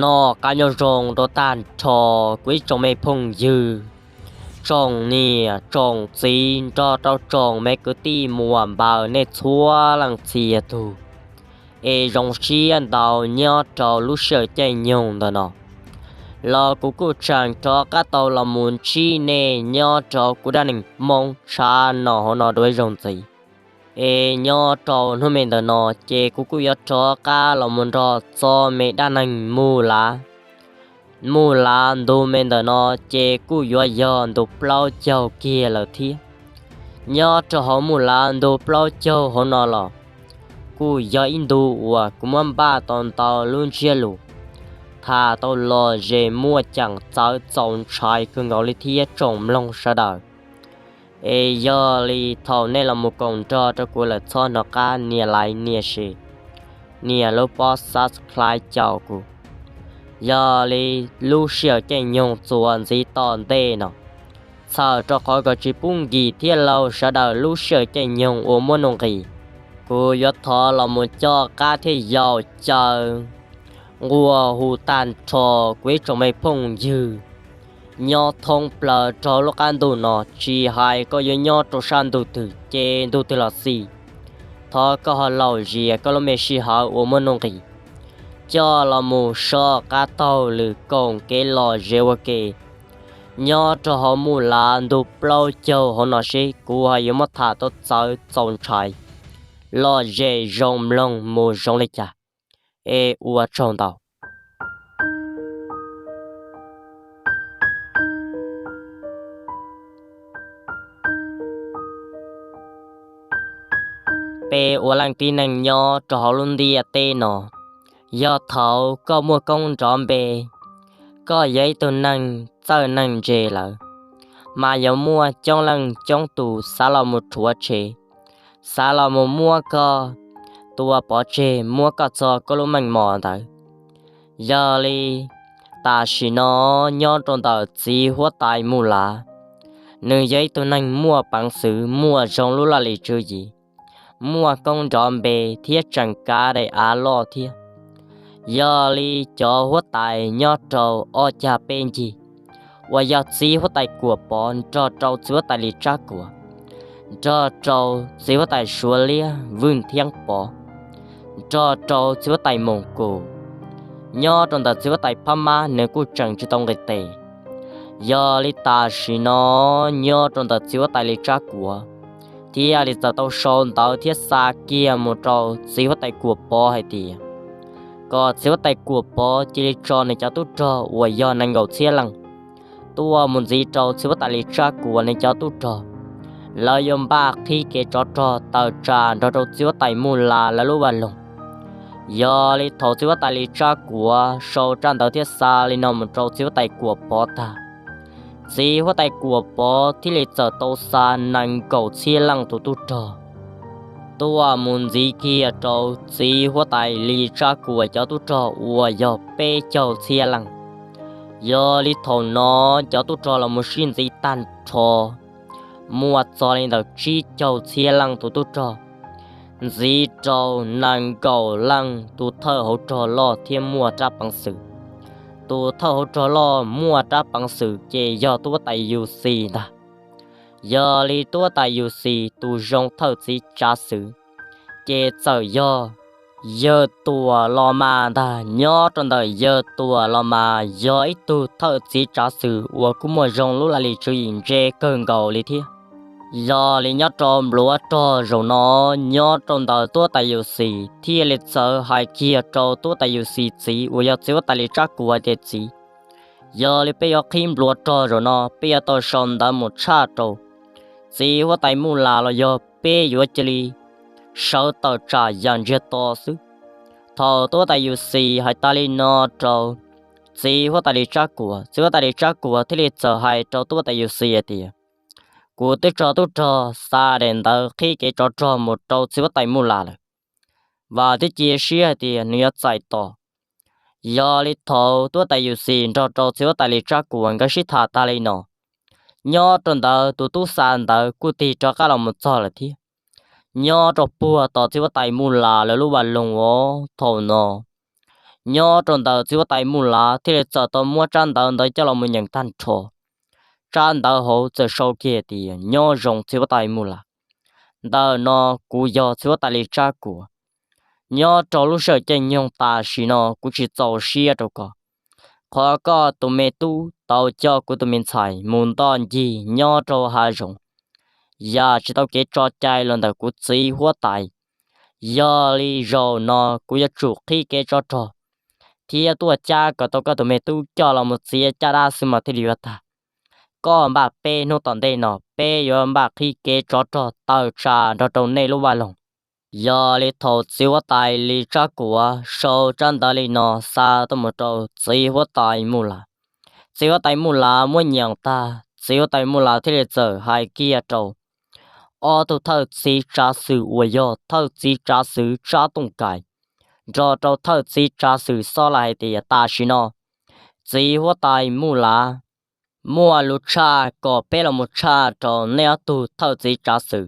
Noj qab nyob zoo rau tag nrho kuv ib tsoom me phooj ywg, tsoom niam tsoom txiv nrog rau tsoom me kwv tij muam npaws nej txhua leej txhia tug. Es zoo siab ntau nyob rau lub sij hawm caij nyoog ntawm no los kuv kuj tseem rov qab tau los mus ntsib nej nyob rau kuv dab neeg Hmoob tshab no hauv no dua ib zaug ntxiv. Es nyob rau hnub me ntawm no ces kuv kuj yuav rov qab los mus nrog txog me dab neeg Muj Lav. Muj Lav ntu me ntawm no ces kuj yuav yog ntu plaub caug kiag lawm thiab. Nyob rau hauv Muj Lav ntu plaub caug hauv no los kuj yog ib ntu uas kuv muab npaj tau ntau lub ntsiab lus tham tau lom zem muaj ceem txawv txaus ntshai kawg nkaus li thiab tsoom mloog sawv daws. Es yog li thaum nej los mus koom nrog rau kuv lawm txhob hnov qab nias like nias share, nias lub pob subscribe caum kuv. Yog li lub sij hawm caij nyoog txuas ntxiv tom ntej no, txhawm rau qhov kom tsis pub nkim thiab laug sawv daws lub sij hawm caij nyoog uas muaj nuj nqis, kuv yuav thov los mus coj qab thiab yaum caw nquag hu tag nrho kuv ib tsoom me phooj ywg nyob thoob plaws rau lub qab ntuj no, tsis hais koj yuav nyob rau sab ntuj twg ces ntuj twg los xij, thov koj ho laum zias koj lub me sij hawm uas muaj nuj nqis coj los mus soj qab taug lwm koom kev lom zem ua ke nyob rau hauv Muj Lav ntu plaub caug hauv no seb kuv ho yuav muab tham tau txawv txaus ntshai lom zem zoo mloog mus zoo li cas. Es ua tsaug ntau. Peb ua leej tib neeg nyob rau hauv lub ntiaj teb no, yog thaum koj muaj koob nrov npe, koj yog ib tug neeg txawj neeg ntse lawm, mas yuav muaj coob leej coob tus xav los mus rhuav tshem, xav los mus muab koj tua pov tseg, muab koj txog koj lub meej mom ntawd. Yog li tam sim no nyob rau ntawm txiv huab tais Muj Lav, nws yog ib tug neeg muaj peev xwm, muaj zoo lub laj lim tswv yim, muaj koob nrov npe thiab tseem kav daim av loj thiab. Yog li cov huab tais nyob rau ob cag peb ncig uas yog txiv huab tais Kuam Pov nrog rau txiv huab tais Lis Tsab Kuam, nrog rau txiv huab tais Suav Liab Vwj Thiab Pov, nrog rau txiv huab tais Moos Kus, nyob rau ntawm txiv huab tais Phab Mab nws kuj tseem tsis tau nqis tes. Yog li tam sim no nyob rau ntawm txiv huab tais Lis Tsab Kuam thiaj li txawm tau sau ntawv thiab xa kiag mus rau txiv huab tais Kuam Pov hais tias kom txiv huab tais Kuam Pov cia li tso nws cov tub rog uas yog nees nkaum txhiab leej tuaj mus ntxiv rau txiv huab tais Lis Tsab Kuam nws cov tub rog. Lawv yuav npaj qhib kev tsov rog tawm tsam nrog rau txiv huab tais Muj Lav lawv lub vaj loog. Yog li thaum txiv huab tais Lis Tsab Kuam sau tsab ntawv thiab xa li no mus rau txiv huab tais Kuam Pov tag, txiv huab tais Kuam Pov thiaj li txawm tau xa nees nkaum txhiab leej tus tub rog tuaj mus ntxiv kiag rau txiv huab tais Lis Tsab Kuam cov tub rog uas yog peb caug txhiab leej. Yog li thaum no cov tub rog los mus sib ntxiv tag nrho, muaj txog li ntawm tsib caug txhiab leej tus tub rog, ntxiv rau nees nkaum leej tus thawj hauv rog loj thiab muaj rab peev xwm. Tus thawj hauv rog loj muaj rab peev xwm ces yog tub huab tais Yus Xis ntag. Yog li tub huab tais Yus Xis tus zoo thawj txiv tsav xwm ces txawm yog Yawg Tuam Los Mas ntag. Nyob rau ntawm Yawg Tuam Los Mas yog ib tug thawj txiv tsav xwm uas kuj muaj zoo lub laj lim tswv yim ntse kawg nkaus li thiab. Yog li nyob rau npluav rog zaum no, nyob rau ntawm tub huab tais Yus Xis thiaj li txawm hais kiag rau tub huab tais Yus Xis txiv uas yog txiv huab tais Lis Tsab Kuam hais tias, txiv, yog li peb yuav qhib npluav rog zaum no peb yuav tau sau ntawv mus tshaj rau txiv huab tais Muj Las los yog peb yuav cia li sawv tawm tsam yam ntsiag to xwb. Thaum tub huab tais Yus Xis hais tas li no rau txiv huab tais Lis Tsab Kuam, txiv huab tais Lis Tsab Kuam thiaj li txawm hais rau tub huab tais Yus Xis hais tias, kuv twb tso tub rog xa daim ntawv qhib kev tsov rog mus rau txiv huab tais Muj Las lawm, vam thiab cia siab hais tias nws yuav txais tos. Yog li thaum tub huab tais Yus Xis nrog rau txiv huab tais Lis Tsab Kuam nkawd sib tham tas li no, nyob rau ntawd tus tub xa ntawv kuj tig rov qab los mus txog lawm thiab. Nyob rau puag tom txiv huab tais Muj Las lawv lub vaj loog os, thaum no Nyob rau ntawd txiv huab tais Muj Lav thiaj li txawm tau muab tsab ntawv ntawd coj los mus nyeem tag nrho. Tsab ntawv hauv txawm sau kiag tias, nyob zoo txiv huab tais Muj Lav. Ntawm no kuv yog txiv huab tais Lis Tsab Kuam. Nyob rau lub sij hawm caij nyoog tam sim no kuv tsis txaus siab rau koj, qhov koj tus me tub tau coj kuv tus me ntxhais mus ntoj ncig nyob rau hav zoov, yam tsis tau kev tso cai los ntawm kuv txiv huab tais. Yog li zaum no kuv yuav tsum qhib kev tsov rog thiab tuaj cab kom tau koj tus me tub coj los mus txiav caj dab xwb mas thiaj li yuav tag. Koj npaj peb hnub tom ntej no peb yuav npaj qhib kev tsov rog tawm tsam nrog rau nej lub vaj loog. Yog li thaum txiv huab tais Lis Tsab Kuam sau tsab ntawv li no xa tuaj mus rau txiv huab tais Muj Lav, txiv huab tais Muj Lav muab nyeem tag, txiv huab tais Muj Lav thiaj li txawm hais kiag rau ob tug thawj txiv tsav xwm uas yog thawj txiv tsav xwm Tsab Tooj Kais nrog rau thawj txiv tsav xwm Xob Lais hais tias, tam sim no txiv huab tais Muj Lav muaj lus tshaj kom peb los mus tshaj rau nej ob tug thawj txiv tsav xwm.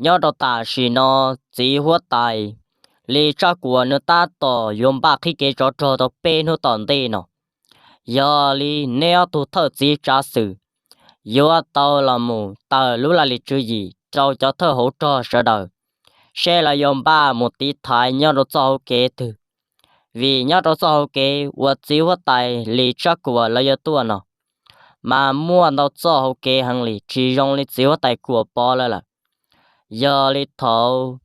Nyob rau tam sim no txiv huab tais Lis Tsab Kuam nws tab tom yuav npaj qhib kev tsov rog tau peb hnub tom ntej no. Yog li neb ob tug thawj txiv tsav xwm yuav tau los mus tawm lub laj lim tswv yim rau cov thawj hauv rog sawv daws, seb lawv yuav npaj mus tiv thaiv nyob rau txoj hauv kev twg. Vim nyob rau txoj hauv kev uas txiv huab tais Lis Tsab Kuam lawv yuav tuaj no mas muaj ntau txoj hauv kev heev li, tsis zoo li txiv huab tais Kuam Pov lawv lawm. Yog li thaum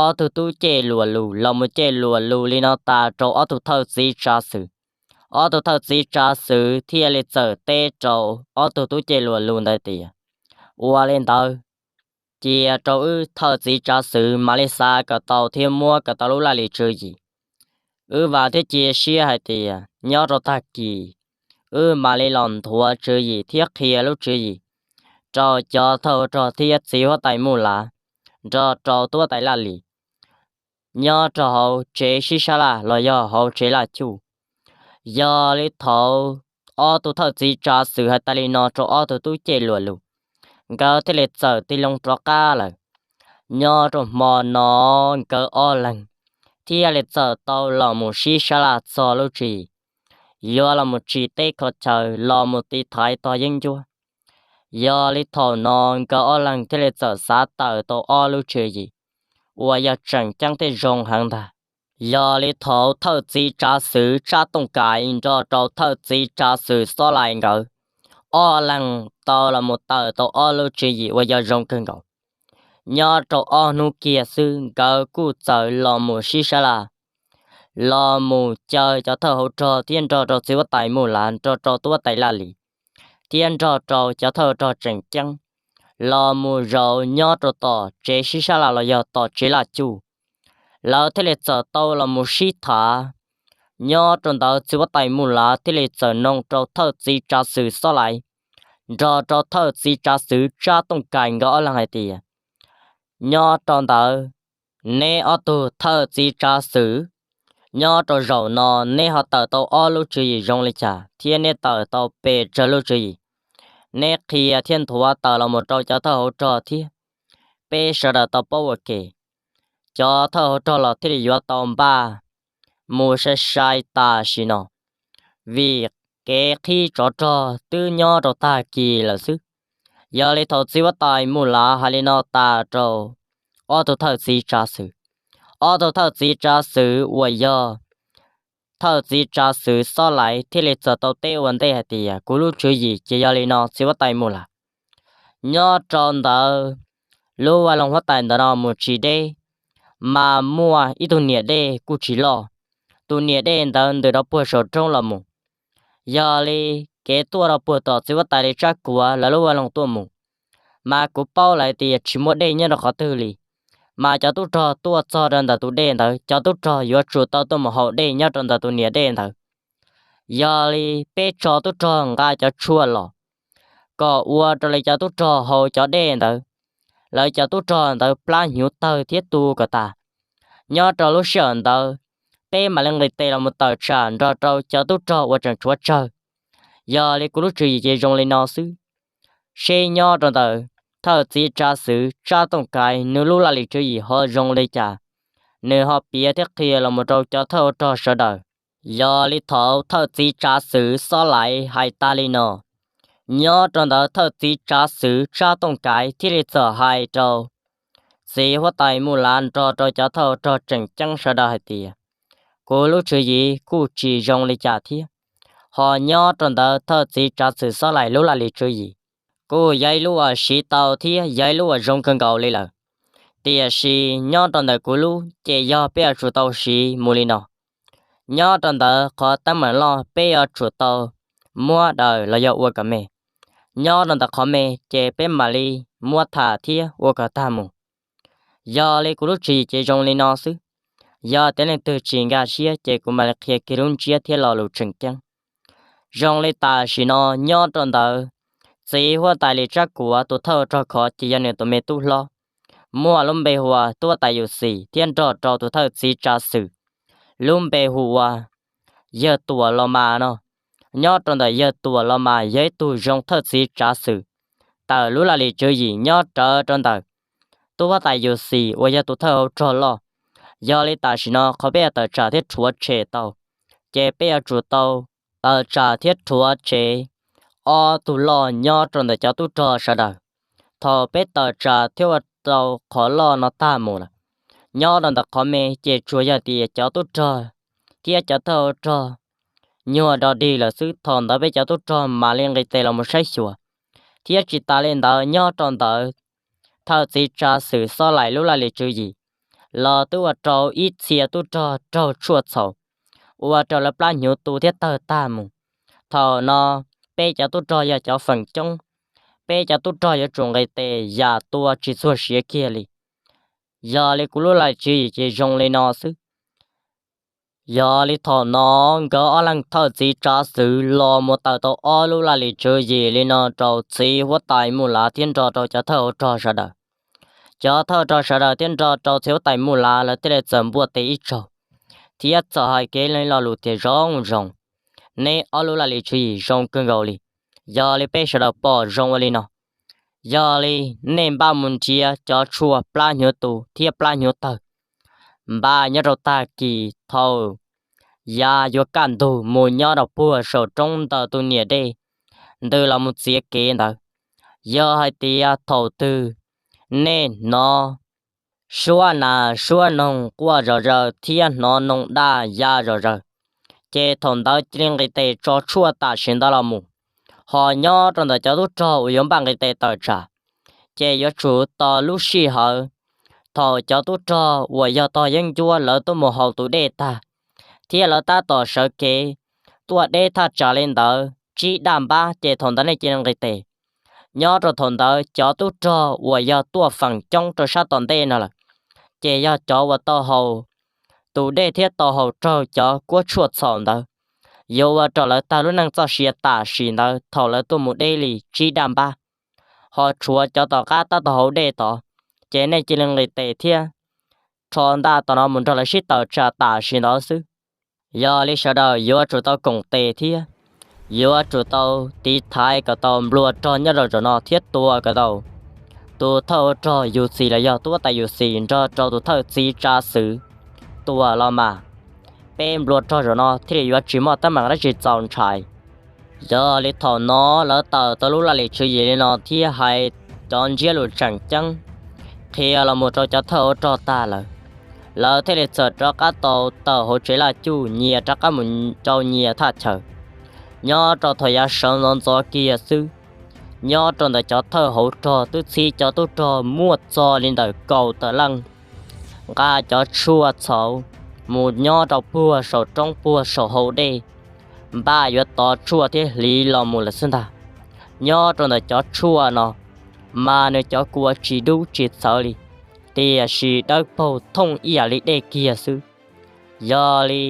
ob tug tub cej luam lus los mus cej luam lus li no tas rau ob tug thawj txiv tsav xwm, ob tug thawj txiv tsav xwm thiaj li txawm teb rau ob tug tub cej luam lus ntawd tias, ua li ntawd, cia rau wb thawj txiv tsav xwm mam li xav kom tau thiab muab kom tau lub laj lim tswv yim. Wb vam thiab cia siab hais tias nyob rau tag kis wb mam li los nthuav tswv yim thiab qhia lub tswv yim rau cov thawj hauv rog thiab txiv huab tais Muj Lav nrog rau tub huab tais Laj Lis nyob rau hauv tsev sib sab laj los yog hauv tsev laj cuj. Yog li thaum ob tug thawj txiv tsav xwm hais tas li no rau ob tug tub cej luam lus, nkawd thiaj li txawm tig loo rov qab lawm. Nyob rau hmo no nkawd ob leeg thiaj li txawm tau los mus sib sab laj txog lub tswv yim, yuav los mus tsim teb kho chaw los mus tiv thaiv tog yeeb ncuab. Yog li thaum no nkawd ob leeg thiaj li txawm xav tawm tau ob lub tswv yim uas yog tseem ceeb thiab zoo heev ntag. Yog li thaum thawj txiv tsav xwm Tsab Tooj Kais nrog rau thawj txiv tsav xwm Xob Lais nkawd ob leeg tau los mus tawm tau ob lub tswv yim uas yog zoo kawg nkaus. Nyob rau ob hnub kiag xwb nkawd kuj txawm los mus sib sab laj, los mus caw cov thawj hauv rog thiab nrog rau txiv huab tais Muj Lav nrog rau tub huab tais Laj Lis thiab nrog rau cov thawj hauv rog tseem ceeb los mus zaum nyob rau tom tsev sib sab laj los yog tom tsev laj cuj. Lawv thiaj li txawm tau los mus sib tham. Nyob rau ntawd txiv huab tais Muj Lav thiaj li txawm noog rau thawj txiv tsav xwm Xob Lais nrog rau thawj txiv tsav xwm Tsab Tooj Kais nkawd ob leeg hais tias, nyob rau ntawd, neb ob tug thawj txiv tsav xwm, nyob rau zaum no neb ho tawm tau ob lub tswv yim zoo li cas thiab neb tawm tau pes tsawg lub tswv yim? Neb qhia thiab nthuav tawm los mus rau cov thawj hauv rog thiab peb sawv daws tau paub ua ke. Cov thawj hauv rog los thiaj li yuav tau npaj mus sai sai tam sim no, vim kev qhib tsov rog twb nyob rau tag kis lawm xwb. Yog li thaum txiv huab tais Muj Lav hais li no tas rau ob tug thawj txiv tsav xwm, ob tug thawj txiv tsav xwm uas yog thawj txiv tsav xwm Xob Lais thiaj li txawm tau teb ua ntej hais tias, kuv lub tswv yim ces yog li no txiv huab tais Muj Lav. Nyob rau ntawd lub vaj loog huab tais ntawm no mus tsis deb, mas muaj ib tug niam dej kuj tsis loj. Tus niam dej ntawd ntws rau puag saum roob los mus. Yog li kev tuaj rau puag tom txiv huab tais Lis Tsab Kuam lawv lub vaj loog tuaj mus, mas kuv paub lawm tias tsis muaj dej nyob rau qhov twg li. Mas cov tub rog tuaj txog rau ntawm tus dej ntawd, cov tub rog yuav tsum tau tuaj mus haus dej nyob rau ntawm tus niam dej ntawd. Yog li peb tso tub rog nqa cov tshuaj los, kom ua rau li cov tub rog haus cov dej ntawd, lawv cov tub rog ntawd plab hnyuv tawg thiab tu kom tas. Nyob rau lub sij hawm ntawd, peb mam li nqis tes los mus tawm tsam nrog rau cov tub rog uas tseem tshuav tsawg. Yog li kuv lub tswv yim ces zoo li no xwb. Seb nyob rau ntawm thawj txiv tsav xwm Tsab Tooj Kais nws lub laj lim tswv yim ho zoo li cas, nws ho piav thiab qhia los mus rau cov thawj hauv rog sawv daws. Yog li thaum thawj txiv tsav xwm Xob Lais hais tas li no, nyob rau ntawd thawj txiv tsav xwm Tsab Tooj Kaiv thiaj li txawm hais rau txiv huab tais Mus Lav nrog rau cov thawj rog tseem ceeb sawv daws hais tias, kuv lub tswv yim kuj tsis zoo li cas thiab. Ho nyob rau ntawd thawj txiv tsav xwm Xob Lais lub laj lim tswv yim kuj yog ib lub uas siv tau thiab yog ib lub uas zoo kawg nkaus li lawm. Tiam sis nyob rau ntawm kuv lub ces yog peb yuav tsum tau siv mus li no. Nyob rau ntawd qhov teeb meem loj peb yuav tsum tau muab daws los yog ua kom me. Nyob rau ntawm qhov me ces peb mam li muab tham thiab ua kom tag mus. Yog li kuv lub tswv yim ces zoo li no xwb. Yog tias leej twg tsis nkag siab ces kuv mam li qhia kiag lub ntsiab thiab lo lus tseem ceeb. Zoo li tam sim no nyob rau ntawd txiv huab tais Lis Tsab Kuav tus thawj rog khov ces yog nws tus me tub hlob, muaj lub npe hu ua Tub Huab Tais Yus Xis thiab nrog rau tus thawj txiv tsav xwm lub npe hu ua Yawg Tuam Los Mas no. Nyob rau ntawm Yawg Tuam Los Mas yog ib tug zoo thawj txiv tsav xwm tawm lub laj lim tswv yim nyob rawv rau ntawm Tub Huab Tais Yus Xis uas yog tus thawj hauv rog loj. Yog li tam sim no qhov peb yuav tawm tsam thiab rhuav tshem tau, ces peb yuav tsum tau tawm tsam thiab rhuav tshem ob tug loj nyob rau ntawm cov tub rog sawv daws. Thaum peb tawm tsam thiab ua rau qhov loj no tag mus lawm, nyob rau ntawm qhov me ces tsuas yog tias cov tub rog thiab cov thawj hauv rog nyuag dog dig lawm xwb. Thaum ntawd peb cov tub rog mam li nqis tes los mus saib xyuas. Thiab tsis tas li ntawd nyob rau ntawd thawj txiv tsav xwm Xob Lais lub laj lim tswv yim los twb ua rau ib txhia tub rog raug tshuaj txhaum, ua rau lawv plab hnyuv tu thiab tawg tag mus. Thaum no peb cov tub rog yog cov feem coob, peb cov tub rog yuav tsum nqis tes yam tua tsis txuag siav kiag li. Yog li kuv lub laj lim tswv yim ces zoo li no xwb. Yog li thaum no nkawd ob leeg thawj txiv tsav xwm los mus tawm tau ob lub laj lim tswv yim li no rau txiv huab tais Mus Lav thiab nrog rau cov thawj hauv rog sawv daws. Cov thawj rog sawv daws thiab nrog rau txiv huab tais Mus Lav lawv thiaj li txawm npuaj tes ib zaug thiab txawm hais kev li lo lus tias zoo zoo, neb ob lub laj lim tswv yim zoo kawg nkaus li. Yog li peb sawv daws pom zoo ua li no, yog li nej npaj mus nrhiav cov tshuaj plab hnyuv tu thiab plab hnyuv tawg, npaj nyob rau tag kis thaum yav yuav kaj ntug mus nyob rau puag saum roob ntawm tus niam dej ntws los mus txiav kev ntawd. Yog hais tias thaum twg nej hnov suab nas suab noog quaj zom zaws thiab hnov noog daj ya zom zaws, ces thaum ntawd cia li nqis tes tso tshuaj tam sim ntawd los mus. Ho nyob rau ntawm cov tub rog uas yuav npaj nqis tes tawm tsam, ces yuav tsum tos lub sij hawm thaum cov tub rog uas yog tog yeeb ncuab lawv tuaj mus haus tus dej tag, thiab lawv tab tom sawv kev tuaj deb thaj tsam li ntawd tsib daj npab, ces thaum ntawd nej cia li nqis tes. Nyob rau thaum ntawd cov tub rog uas yog tuaj feem coob rau sab tom ntej no lawm, ces yog cov uas tau haus tus dej thiab tau haus raug cov kuab tshuaj txhaum ntawd, yuav ua rau lawv tag lub neej txoj sia tam sim ntawd thaum lawv tuaj mus deb li tsib daj npab. Ho tshuav cov tom qab tab tom haus dej tod, ces nej cia li nqis tes thiab rho ntaj tom no mus nrog lawv sib tawm tsam tam sim ntawd xwb. Yog li sawv daws yuav tsum tau koom tes thiab yuav tsum tau tiv thaiv kom tau nplua rog nyob rau zaum no thiab tua kom tau tus thawj rog Yus Xis los yog Tub Huab Tais Yus Xis nrog rau tus thawj txiv tsav xwm Tuam Los Mas. Peb nplua rog zaum no thiaj li yuav tsis muaj teeb meem dab tsi txaus ntshai. Yog li thaum no lawv tawm tau lub laj lim tswv yim li no thiab hais cov ntsiab lus tseem ceeb qhia los mus rau cov thawj hauv rog tag lawm, lawv thiaj li txawm rov qab tau tawm hauv tsev laj cuj nyias rov qab mus rau nyias thaj chaw. Nyob rau thaum yav sawv ntxov ntxov kiag xwb, nyob rau ntawm cov thawj hauv rog twb txhib cov tub rog muaj txog li ntawm kaum tawm leej nqa cov tshuaj txhaum mus nyob rau puag saum roob puag saum hau dej, npaj yuav tov tshuaj thiab hliv los mus lawm xwb ntag. Nyob rau ntawm cov tshuaj no mas nws cov kua tsis dub tsis txawv li, tiam sis dawb paug thooj ib yam li dej kiag xwb. Yog li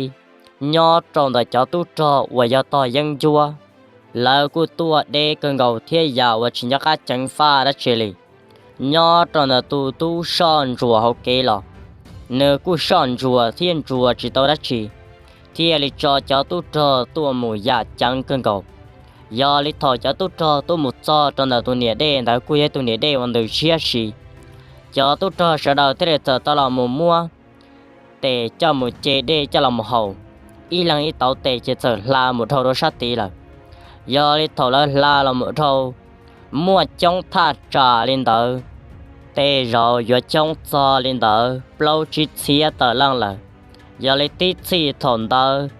nyob rau ntawm cov tub rog uas yog tog yeeb ncuab, lawv kuj tuaj deb kawg nkaus thiab yam uas tsis nco qab ceev faj dab tsi li. Nyob rau ntawm tus tub soj ntsuam hauv kev los, nws kuj soj ntsuam thiab ntsuas tsis tau dab tsi, thiaj li tso cov tub rog tuaj mus yam ceev kawg nkaus. Yog li thaum cov tub rog tuaj mus txog rau ntawm tus niam dej ntawd kuj yog tus niam dej uas ntws siab si, cov tub rog sawv daws thiaj li txawm tau los mus muab tes coj mus ce dej coj los mus haus. ib leeg ib tauv tes ces txawm hla mus dhau rau sab tid lawm. Yog li thaum lawv hla los mus dhau, muaj coob thaj tsam li ntawd, tej zaum yuav coob txog li ntawd plaub tsib txhiab tawm leej lawm. Yog li tib txhij thaum ntawd,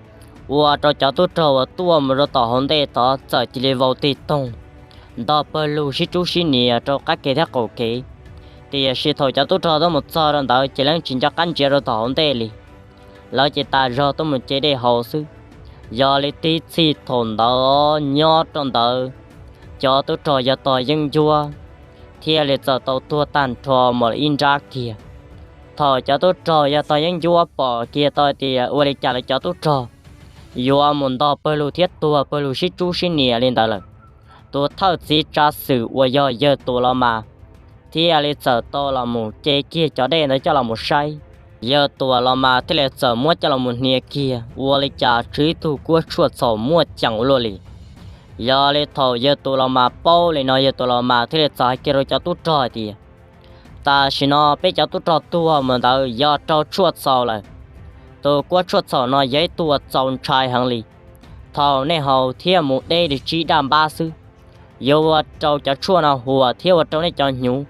ua rau cov tub rog uas tuaj mus rau tom hauv ntej tod txawm cia li vau tig toog, ntog pawg lug sib tsub sib nias rau qab kev thiab qaum kev. Tiam sis thaum cov tub rog tuaj mus txog rau ntawd ces lawv tsis nco qab ntsia rau tom hauv ntej li, lawv ces tas zog tuaj mus ce dej haus xwb. Yog li tib txhij thaum ntawd nyob rau ntawd, cov tub rog yog tog yeeb ncuab thiaj li txawm tau tuag tag nrho mus ib nrab kiag. Thaum cov tub rog yog tog yeeb ncuab pom kiag tau tias ua li cas lawv cov tub rog yuav mus ntog pawg lug thiab tuag pawg lug sib tsub sib nias li ntawd lawm, tus thawj txiv tsav xwm uas yog yawg Tuam Los Mas thiaj li txawm tau los mus ce kiag cov dej ntawd coj los mus saib. Yawg Tuam Los Mas thiaj li txawm muab coj los mus hnia kiag ua li cas tsw ib tug kuab tshuaj txhaum muaj ceem ua luaj li. Yog li thaum yawg Tuam Los Mas paub li no yawg Tuam Los Mas thiaj li txawm hais kiag rau cov tub rog hais tias, tam sim no peb cov tub rog tuag mus ntawd yog raug tshuaj txhaum lawm. Tus kuab tshuaj txhaum no yog ib tug uas txaus ntshai heev li. Thaum nej haus thiab mus deb li tsib daj npab xwb, yuav ua rau cov tshuaj no huam thiab ua rau nej cov hnyuv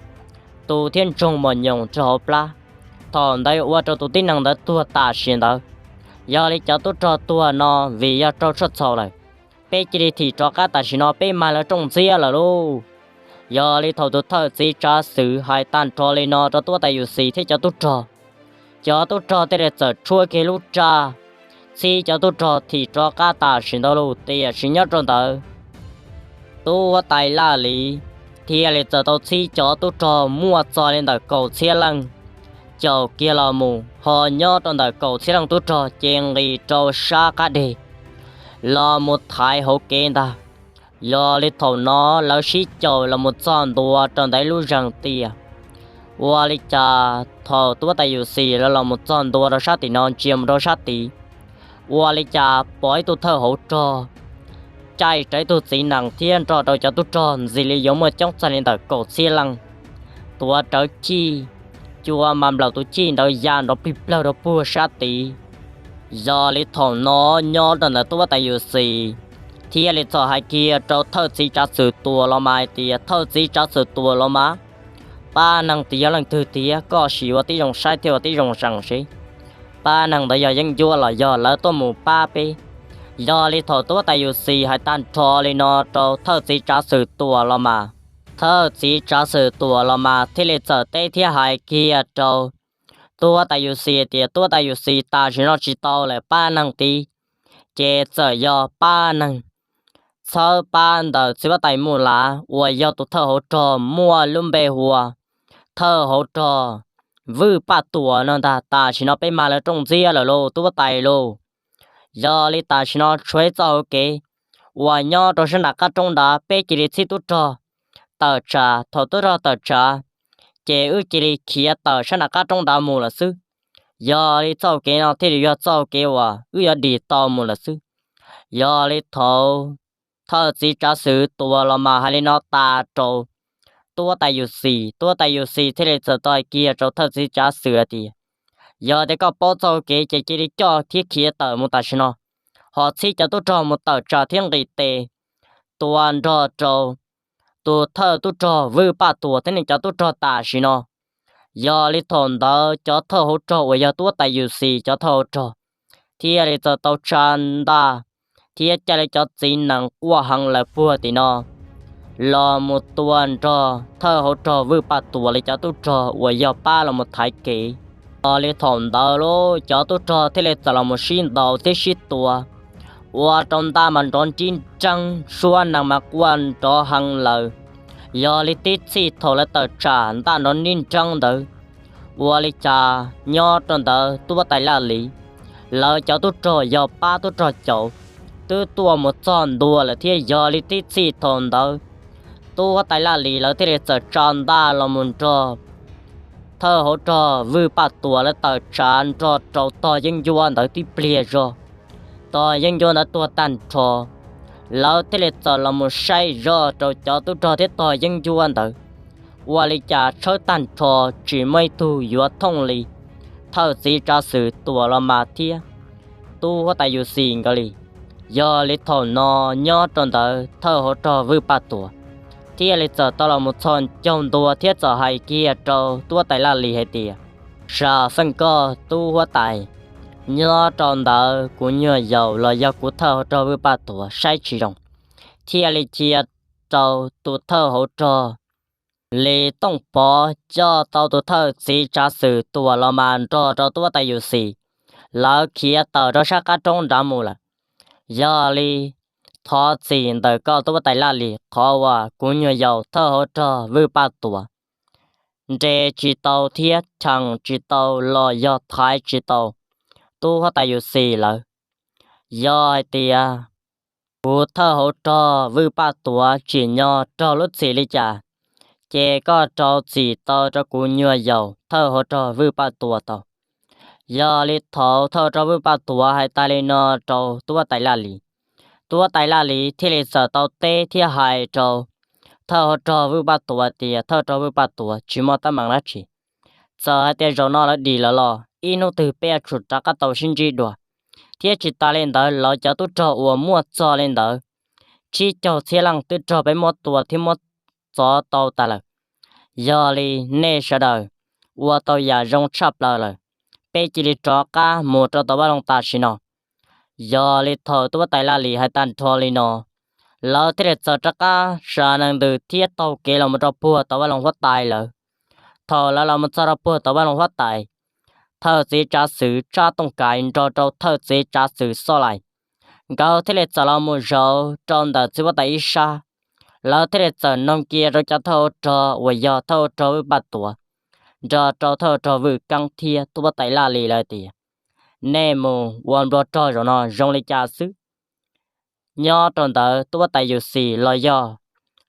tu thiab ntsoog mos nyoos rau hauv plab. Thaum ntawd ua rau tus tib neeg ntawd tuag tam sim ntawd. Yog li cov tub rog tuag no vim yog raug tshuaj txhaum lawm, peb cia li thim rov qab tam sim no peb mag lawv rooj ntxiab lawm lauj. Yog li thaum tus thawj txiv tsav xwm hais tag nrho li no rau tub huab tais Yus Xis thiab cov tub rog, cov tub rog thiaj li txawm tshuab kiag lub raj txhib cov tub rog thim rov qab tam sim ntawd lauj. Tiam sis nyob rau ntawd, tub huab tais Laj Lis thiaj li txawm tau txhib cov tub rog muaj txog li ntawm kaum txhiab leej caum kiag los mus, ho nyob rau ntawm kaum txhiab leej tub rog ces nqis rau sab qab deg los mus thaiv hauv kev ntag. Yog li thaum no lawv sib caum los mus txog ntua rau ntawm ib lub zeeg tiaj, ua li cas thaum tub huab tais Yus Xis lawv los mus txog ntua rau sab tim no ntsia mus rau sab tid, ua li cas pom ib tug thawj hauv rog caij rawv ib tug txiv nees thiab nrog rau cov tub rog ntxim li yuav muaj coob txog li ntawm kaum txhiab leej, tuav rawv chij, cua mas nplaum tus chij ntawd ya nrov plig plawg rau puag sab tid. Yog li thaum no nyob rau ntawm tub huab tais Yus Xis thiaj li txawm hais kiag rau thawj txiv tsav xwm Tuam Los Mas hais tias, thawj txiv tsav xwm Tuam Los Mas, pab neeg tid yog leej twg tiag, koj sim ua tib zoo saib thiab ua tib zoo zeem seb pab neeg ntawd yog yeeb ncuab los yog lawv tuaj mus pab peb. Yog li thaum tub huab tais Yus Xis hais tag nrho li no rau thawj txiv tsav xwm Tuam Los Mas, thawj txiv tsav xwm Tuam Los Mas thiaj li txawm teb thiab hais kiag rau tub huab tais Yus Xis tias, tub huab tais Yus Xis, tam sim no tsis tau lawm, pab neeg tid ces txawm yog pab neeg txhawb pab ntawm txiv huab tais Mus Lav uas yog tus thawj hauv rog muaj lub npe hu ua thawj hauv rog Vwj Paj Tuam no ntag. Tam sim no peb mag lawv rooj ntxiab lawm lauj tub huab tais lauj. Yog li tam sim no tshuav txoj hauv kev uas nyob rau sab nram qab roob nrad, peb cia li txhib tub rog tawm tsam. Thaum tub rog tawm tsam ces wb cia li khiav tawm sab nram qab roob nrad mus lawm xwb. Yog li txoj hauv kev no thiaj li yog txoj hauv kev uas wb yuav dim tau mus lawm xwb. Yog li thaum thawj txiv tsav xwm Tuam Los Mas hais li no tas rau tub huab tais Yus Xis, tub huab tais Yus Xis thiaj li txawm tau hais kiag rau thawj txiv tsav xwm hais tias, yog tias koj paub txoj hauv kev ces cia li coj thiab khiav tawm mus tam sim no, ho txhib cov tub rog mus tawm tsam thiab nqis tes tua nrog rau tus thawj tub rog Vwj Paj Tuam thiab nws cov tub rog tam sim no. Yog li thaum ntawd cov thawj hauv rog uas yog tub huab tais Yus Xis cov thawj hauv rog thiaj li txawm tau tsa ntaj thiab caij li cov txiv nees quaj heev lawm puag tim no los mus tua nrog thawj hauv rog Vwj Paj Tuam li cov tub rog uas yog pab los mus thaiv kev. Yog li thaum ntawd lauj, cov tub rog thiaj li txawm los mus sib ntaus thiab sib tua, ua rau ntaj mas nrov nrib nreeb, suab nees mas quaj nrov heev lawm. Yog li tib txhij thaum lawv tawm tsam ntaj nrov nrib nreeb ntawd, ua li cas nyob rau ntawd tub huab tais Laj Lis, lawv cov tub rog yog pab tub rog caum twb tuaj mus txog ntua lawm thiab. Yog li tib txhij thaum ntawd tub huab tais Laj Lis lawv thiaj li txawm tsa ntaj los mus nrog thawj hauv rog Vwj Paj Tuam lawv tawm tsam nrog rau tog yeeb ncuab ntawd tib pliag zog. Tog yeeb ncuab ntawd tuag tag nrho, lawv thiaj li txawm los mus saib zog rau cov tub rog thiab tog yeeb ncuab ntawd, ua li cas tshawb tag nrho tsis muaj ib tug yuav thooj li thawj txiv tsav xwm Tuam Los Mas thiab tub huab tais Yus Xis nkawd li. Yog li thaum no nyob rau ntawd thawj hauv rog Vwj Paj Tuam thiaj li txawm tau los mus txhos caug ntua thiab txawm hais kiag rau tub huab tais Laj Lis hais tias, Sam feej koj tub huab tais, nyob rau ntawd kuv nyuag yaus los yog kuv thawj hauv rog Vwj Paj Tuam saib tsis zoo, thiaj li cia rau tus thawj hauv rog Lis Tooj Pov coj tau tus thawj txiv tsav xwm Tuam los mas nrog rau tub huab tais Yus Xis, lawv khiav tawm rau sab qab roob nrad mus lawm. Yog li thov txim ntawm koj tub huab tais Laj Lis qhov uas kuv nyuag yaus thawj hauv rog Vwj Paj Tuam nres tsis tau thiab cheem tsis tau los yog thaiv tsis tau tub huab tais Yus Xis lawv. Yog hais tias kuv thawj hauv rog Vwj Paj Tuam tsim nyog raug lub txim li cas, ces koj rau txim tau rau kuv nyuag yaus thawj hauv rog Vwj Paj Tuam tau. Yog li thaum thawj hauv rog Vwj Paj Tuam hais tas li no rau tub huab tais Laj Lis, tub huab tais Laj Lis thiaj li txawm tau teb thiab hais rau thawj hauv rog Vwj Paj Tuam tias, Thawj hauv rog Vwj Paj Tuam, tsis muaj teeb meem dab tsi. Txawm hais tias zaum no lawv dim lawm los ib hnub twg peb yuav tsum rov qab tau sib ntsib dua. Thiab tsis tas li ntawd lawv cov tub rog uas muaj txog li ntawd tsib caug txhiab leej twb raug peb muab tua thiab muab txov tau tas lawm. Yog li nej sawv daws ua tau yam zoo tshaj plaws lawm, peb cia li rov qab mus rau tom vaj loog tam sim no. Yog li thaum tub huab tais Laj Lis hais tag nrho li no, lawv thiaj li txawm rov qab sawv nees ntws thiab taug kev los mus rau puag tom vaj loog huab tais lawm. Thaum lawv los mus txog rau puag tom vaj loog huab tais, thawj txiv tsav xwm Tsab Tooj Kais nrog rau thawj txiv tsav xwm Xob Lais, nkawd thiaj li txawm los mus zaum rau ntawm txiv huab tais ib sab. Lawv thiaj li txawm noog kiag rau cov thawj hauv rog uas yog thawj hauv rog Vwj Paj Tuam nrog rau thawj hauv rog Vwj Keeb thiab tub huab tais Laj Lis lawv tias, Nej mus ua nplua rog zaum no zoo li cas xwb? Nyob rau ntawd tub huab tais Yus Xis los yog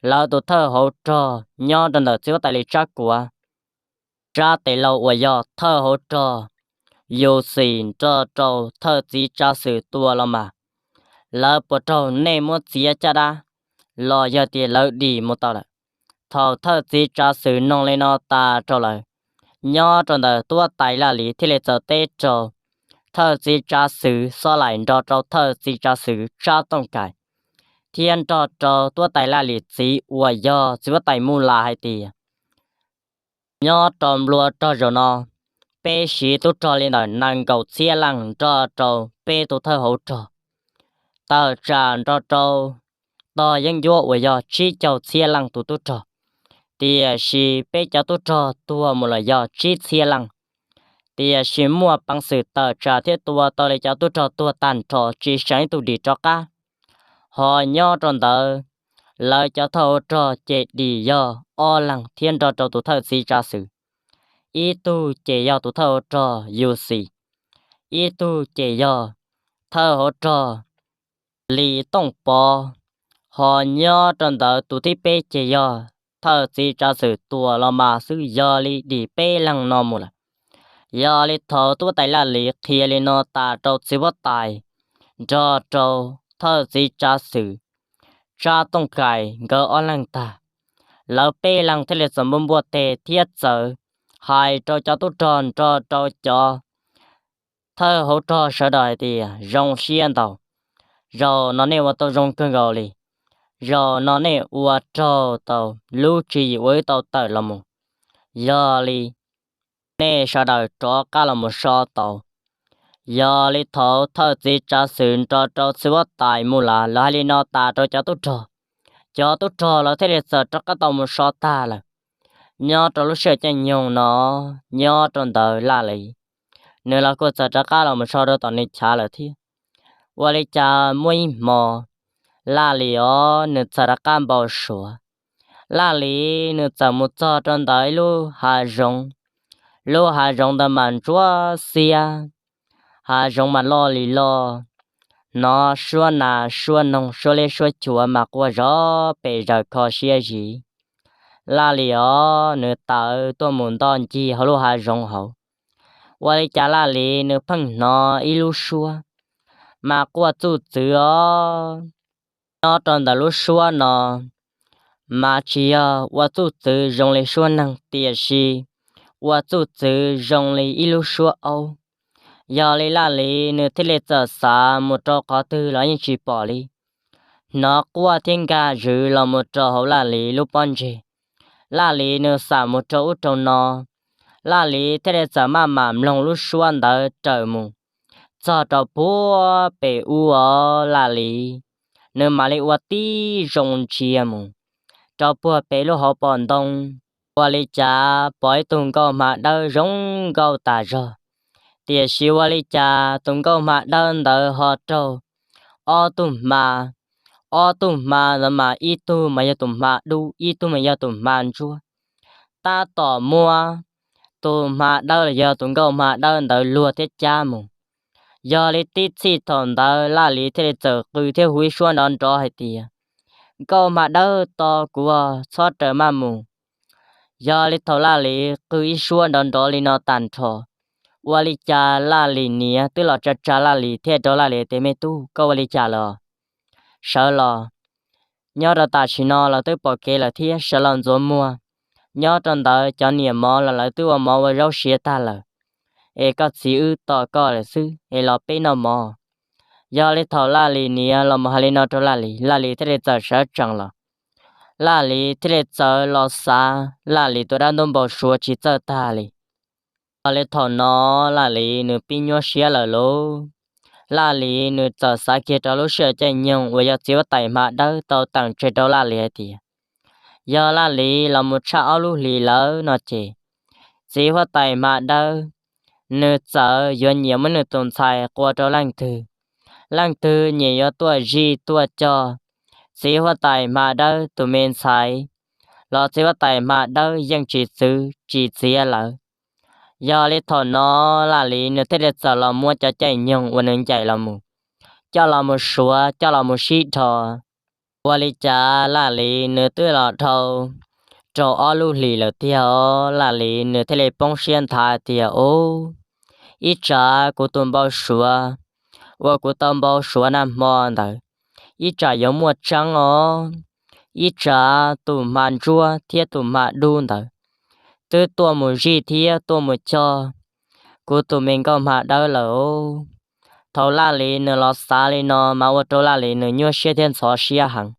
lawv tus thawj hauv rog nyob rau ntawm txiv huab tais Lis Tsab Kuav, Tsab Tes Laus uas yog thawj hauv rog Yus Xis nrog rau thawj txiv tsav xwm Tuam los mas, lawv puas raug nej muab txiav caj dab los yog tias lawv dim mus tau lawm? Thaum thawj txiv tsav xwm noog li no tas rau lawv, nyob rau ntawd tub huab tais Laj Lis thiaj li txawm teb rau thawj txiv tsav xwm Xob Lais nrog rau thawj txiv tsav xwm Tsab Tooj Kais thiab nrog rau tub huab tais Laj Lis txiv uas yog txiv huab tais Mus Las hais tias, Nyob rau nplua rog zaum no, peb siv tub rog li ntawm nees nkaum txhiab leej nrog rau peb tus thawj hauv rog, tawm tsam nrog rau tog yeeb ncuab uas yog tsib caug txhiab leej tus tub rog, tiam sis peb cov tub rog tuag mus los yog tsib txhiab leej. Tiam sis muaj peev xwm tawm tsam thiab tua tau li cov tub rog tuag tag nrho tsis seem ib tug dim rov qab. Ho nyob rau ntawd, lawv cov thawj hauv rog ces dim yog ob leeg thiab nrog rau tus thawj txiv tsav xwm, ib tug ces yog tus thawj hauv rog Yus Xis, ib tug ces yog thawj hauv rog Lis Tooj Pov. Ho nyob rau ntawd tus thib peb ces yog thawj txiv tsav xwm Tuam los mas xwb, yog li dim peb leeg no mus lawm. Yog li thaum tub huab tais Laj Lis qhia li no tas rau txiv huab tais nrog rau thawj txiv tsav xwm Tsab Tooj Kais nkawd ob leeg tag, lawv peb leeg thiaj li txawm npuaj npuaj teg thiab txawm hais rau cov tub rog nrog rau cov thawj hauv rog sawv daws hais tias, Zoo siab ntau, zaum no nej ua tau zoo kawg nkaus li. Zaum no nej ua raug tau lub tswv yim uas wb tau tawm los mus. Yog li nej sawv daws rov qab los mus so tau. Yog li thaum thawj txiv tsav xwm nrog rau txiv huab tais Mus Las lawv hais li no tas rau cov tub rog, cov tub rog lawv thiaj li txawm rov qab tau mus so tag lawm. Nyob rau lub sij hawm caij nyoog no, nyob rau ntawd Laj Lis nws los kuj txawm rov qab los mus so rau tom nws chav lawm thiab. Ua li cas muaj ib hmo, Laj Lis os nws txawm rov qab npau suav. Laj Lis nws txawm mus txog rau ntawm ib lub hav zoov. Lub hav zoov ntawd mas ntsuab xiab, hav zoov mas loj li loj, hnov suab nas suab noog suab liab suab cuav mas quaj zov pes zaws kho siab zis. Laj Lis os nws tawm tuaj mus ntoj ncig hauv lub hav zoov hauv. Ua li cas Laj Lis nws pheej hnov ib lub suab mas quaj txuj txwv os. Nyob rau ntawm lub suab no mas tsis yog ua txuj txwv zoo li suab neeg, tiam sis ua txuj txwv zoo li ib lub suab aub. Yog li Laj Lis nws thiaj li txawm xav mus rau qhov twg los yeej tsis pom li. Hnov quaj thiab nkag zwm los mus rau hauv Laj Lis lub pob ntseg. Laj Lis nws xam mus rau ub rau no, Laj Lis thiaj li txawm maj mam mloog lub suab ntawd raws mus. Txog rau puag pem ub os Laj Lis, nws mam li ua tib zoo ntsia mus rau puag pem lub hauv paus ntoo. Ua li cas pom ib tug nkauj hma dawb zoo nkauj tas zog, tiam sis ua li cas tus nkauj hma dawb ntawd ho raug ob tug hma. Ob tug hma ntawd mas ib tug mas yog tus hma dub, ib tug mas yog tus hma ntsuab. Tab tom muab tus hma dawb los yog tus nkauj hma dawb ntawd luag thiab cab mus. Yog li tib txhij thaum ntawd Laj Lis thiaj li txawm qw thiab hu ib suab nrov nrov hais tias, Nkauj hma dawb, tos kuv, txhob raws maj mus. Yog li thaum Laj Lis qw ib suab nrov nrov li no tag nrho, ua li cas Laj Lis niam twb los tsa tsa Laj Lis thiab rau Laj Lis tias, Me tub, koj ua li cas los? Sawv los, nyob rau tam sim no los twb pom kev lawm thiab, sawv los ntxuav muag. Nyob rau ntawd cov niam mov los lawv twb ua mov ua zaub siav tag lawm, es koj txiv wb tos koj lawm xwb es los peb noj mov. Yog li thaum Laj Lis niam los mus hais li no rau Laj Lis, Laj Lis thiaj li txawm sawv tsees los. Laj Lis thiaj li txawm los xav Laj Lis tus dab ntub npau suav tsis txawj tag li. Yog li thaum no Laj Lis nws pib nyuaj siab lawm lauj. Laj Lis nws txawm xav kiag rau lub sij hawm caij nyoog uas yog txiv huab tais hma dawb tau teem tseg rau Laj Lis hais tias, yog Laj Lis los mus tshaj ob lub hlis lawm no ces, txiv huab tais hma dawb nws txawm yuav nyiam muab nws tus ntxhais qua rau leej twg, leej twg nyiam yuav tuaj zij tuaj coj txiv huab tais hma dawb tus me ntxhais los txiv huab tais hma dawb yeej tsis txwv tsis txiav lawv. Yog li thaum no Laj Lis nws thiaj li txawm los muab cov caij nyoog uas nws ncaim los mus coj los mus suav, coj los mus sib dhos. Ua li cas Laj Lis nws twb los dhau rau ob lub hlis lawm tiag os. Laj Lis nws thiaj li poob siab nthav tias, Ub, ib tsam kuv tus npau suav uas kuv tau npau suav nag hmo ntawd ib tsam yuav muaj tseeb os. Ib tsam tus hma ntsuab thiab tus hma dub ntawd twb tuaj mus zij thiab tuaj mus coj kuv tus me nkauj hma dawb lawm. Thaum Laj Lis nws los xav li no mas ua rau Laj Lis nws nyuaj siab thiab ntxhov siab heev.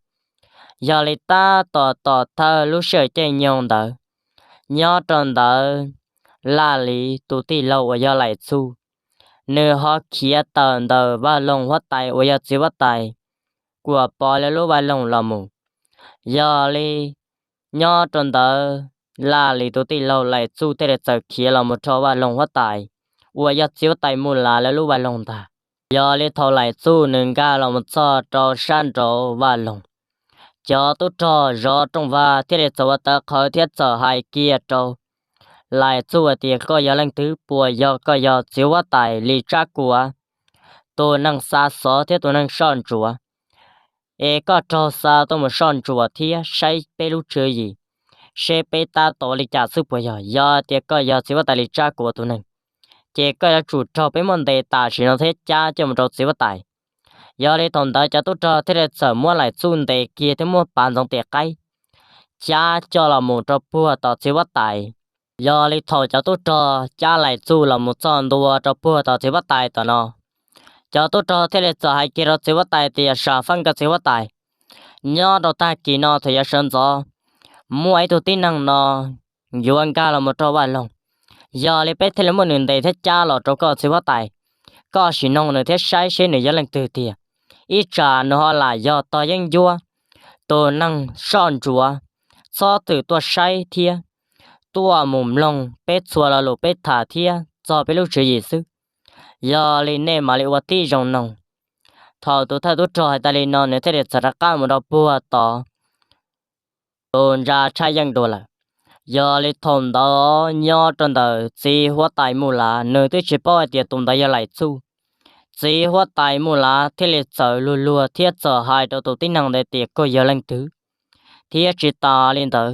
Yog li tab tom tom thawj lub sij hawm caij nyoog ntawd, nyob rau ntawd Laj Lis tus tij laug uas yog Laim Txuj, nws ho khiav tawm ntawm Vaj Loog huab tais uas yog txiv huab tais Kuam Pov lawv lub vaj loog los mus. Yog li nyob rau ntawd Laj Lis tus tij laug Laim Txuj thiaj li txawm khiav los mus rau Vaj Loog huab tais uas yog txiv huab tais Mus Lav lawv lub vaj loog ntag. Yog li thaum Laim Txuj nws nkag los mus txog rau sab nraud vaj loog, cov tub rog zov rooj vag thiaj li txawm ua tawv qhawv thiab txawm hais kiag rau Laim Txuj hais tias, Koj yog leej twg? Puas yog koj yog txiv huab tais Lis Tsab Kuam, tus neeg xa xov thiab tus neeg soj ntsuav? Es koj raug xa tuaj mus soj ntsuam thiab saib peb lub tswv yim, seb peb tab tom li cas xwb puas yog? Yog tias koj yog txiv huab tais Lis Tsab Kuam tus neeg, ces koj yuav tsum raug peb muab ntes tam sim no thiab cab coj mus rau txiv huab tais. Yog li thaum ntawd cov tub rog thiaj li txawm muab Laim Txuj ntes kiag thiab muab pav ntxoov tes qaib cab coj los mus rau puag tom txiv huab tais. Yog li thaum cov tub rog cab Laim Txuj los mus txog ntua rau puag tom txiv huab tais tom no, cov tub rog thiaj li txawm hais kiag rau txiv huab tais tias, Sam faj nkawd txiv huab tais, nyob rau tag kis no thaum yuav sawv ntxov muaj ib tug tib neeg no yuav nkag los mus rau vaj loog. Yog li peb thiaj li muab nws ntes thiab cab los rau koj txiv huab tais, koj sim noog nws thiab saib seb nws yog leej twg tiag. Ib tsam nws ho lam yog tog yeeb ncuab, tus neeg soj ntsuav, txhob txwm tuaj saib thiab tuaj mus mloog peb txhua lo lus peb tham thiab txog peb lub tswv yim xwb. Yog li nej mam li ua tib zoo noog. Thaum tus thawj tub rog hais tas li no nws thiaj li txawm rov qab mus rau puag tod tus ntsa tshaj yeej dua lawm. Yog li thaum ntawd nyob rau ntawm txiv huab tais Mus Lav nws twb tsis paub hais tias tus ntawd yog Laim Txuj. Txiv huab tais Mus Lav thiaj li txawm luag luag thiab txawm hais rau tus tib neeg ntawd tias, Koj yog leej twg? Thiab tsis tas li ntawd,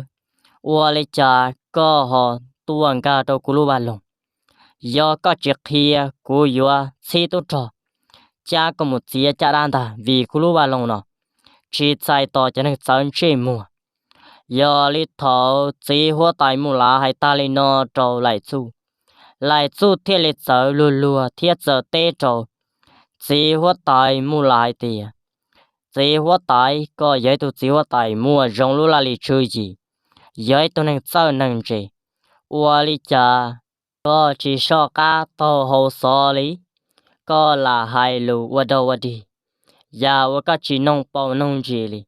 ua li cas koj ho tuaj nkag rau kuv lub vaj loog? Yog koj tsis qhia, kuv yuav txhib tub rog cab koj mus txiav caj dab ntag, vim kuv lub vaj loog no tsis txais tos cov neeg txawv ntsej muag. Yog li thaum txiv huab tais Mus Lav hais tag li no rau Laim Txuj, Laim Txuj thiaj li txawv luag luag thiab txawm teb rau txiv huab tais Mus Lav hais tias, Txiv huab tais, koj yog ib tug txiv huab tais muaj zoo lub laj lim tswv yim, yog ib tug neeg txawj neeg ntse, ua li cas koj tsis soj qab taug hau xov li? Koj lam hais lus ua dog ua dig, yam uas koj tsis noog paus noog ntsis li.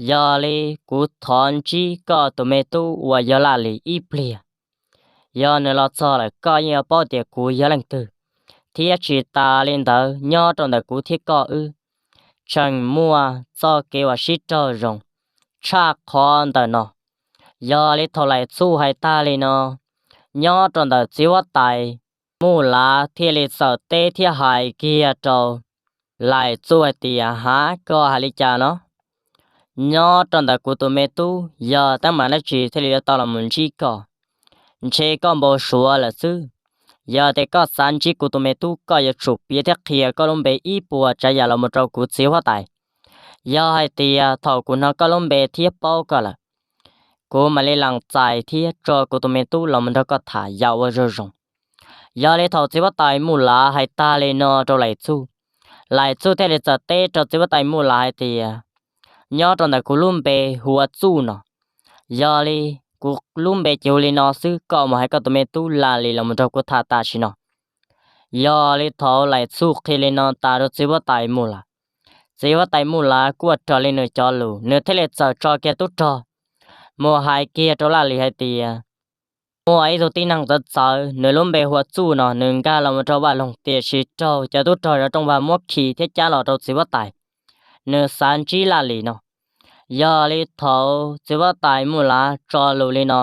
Yog li kuv thov ntsib koj tus me tub uas yog Laj Lis ib pliag. Yog nws los txog lawm koj yeej yuav paub tias kuv yog leej twg, thiab tsis tas li ntawd nyob rau ntawm kuv thiab koj wb tseem muaj txoj kev uas sib raug zoo tshaj qhov ntawm no. Yog li thaum Laim Txuj hais tag li no, nyob rau ntawm txiv huab tais Mus Lav thiaj li txawm teb thiab hais kiag rau Laim Txuj hais tias, Hav, koj hais li cas no? Nyob rau ntawm kuv tus me tub yog teeb meem dab tsi thiaj li yuav tau los mus ntsib koj? Ntshe koj npau suav lawm xwb. Yog tias koj xav ntsib kuv tus me tub, koj yuav tsum piav thiab qhia koj lub npe ib puas tsav yam los mus rau kuv txiv huab tais. Yog hais tias thaum kuv hnov koj lub npe thiab paub koj lawm, kuv mam li lees txais thiab tso kuv tus me tub los mus nrog koj tham yam uas zoo zoo. Yog li thaum txiv huab tais Mus Lav hais tag li no rau Laim Txuj, Laim Txuj thiaj li txawm teb rau txiv huab tais Mus Lav hais tias, Nyob rau ntawm kuv lub npe hu ua Txuj no. Yog li kuv lub npe ces hu li no xwb, koj mus hais koj tus me tub Laj Lis los mus nrog kuv tham tam sim no. Yog li thaum Laim Txuj qhia li no tas rau txiv huab tais Mus Lav, txiv huab tais Mus Lav kuj ua raws li nws cov lus, nws thiaj li txawm tso kiag tub rog mus hais kiag rau Laj Lis hais tias, Muaj ib tug tib neeg txawv txawv, nws lub npe hu ua Txuj no, nws nkag los mus rau vaj loog, tiam sis raug cov tub rog zov rooj vag muab khi thiab cab los rau txiv huab tais. Nws xav ntsib Laj Lis no. Yog li thaum txiv huab tais Mus Lav tso lus li no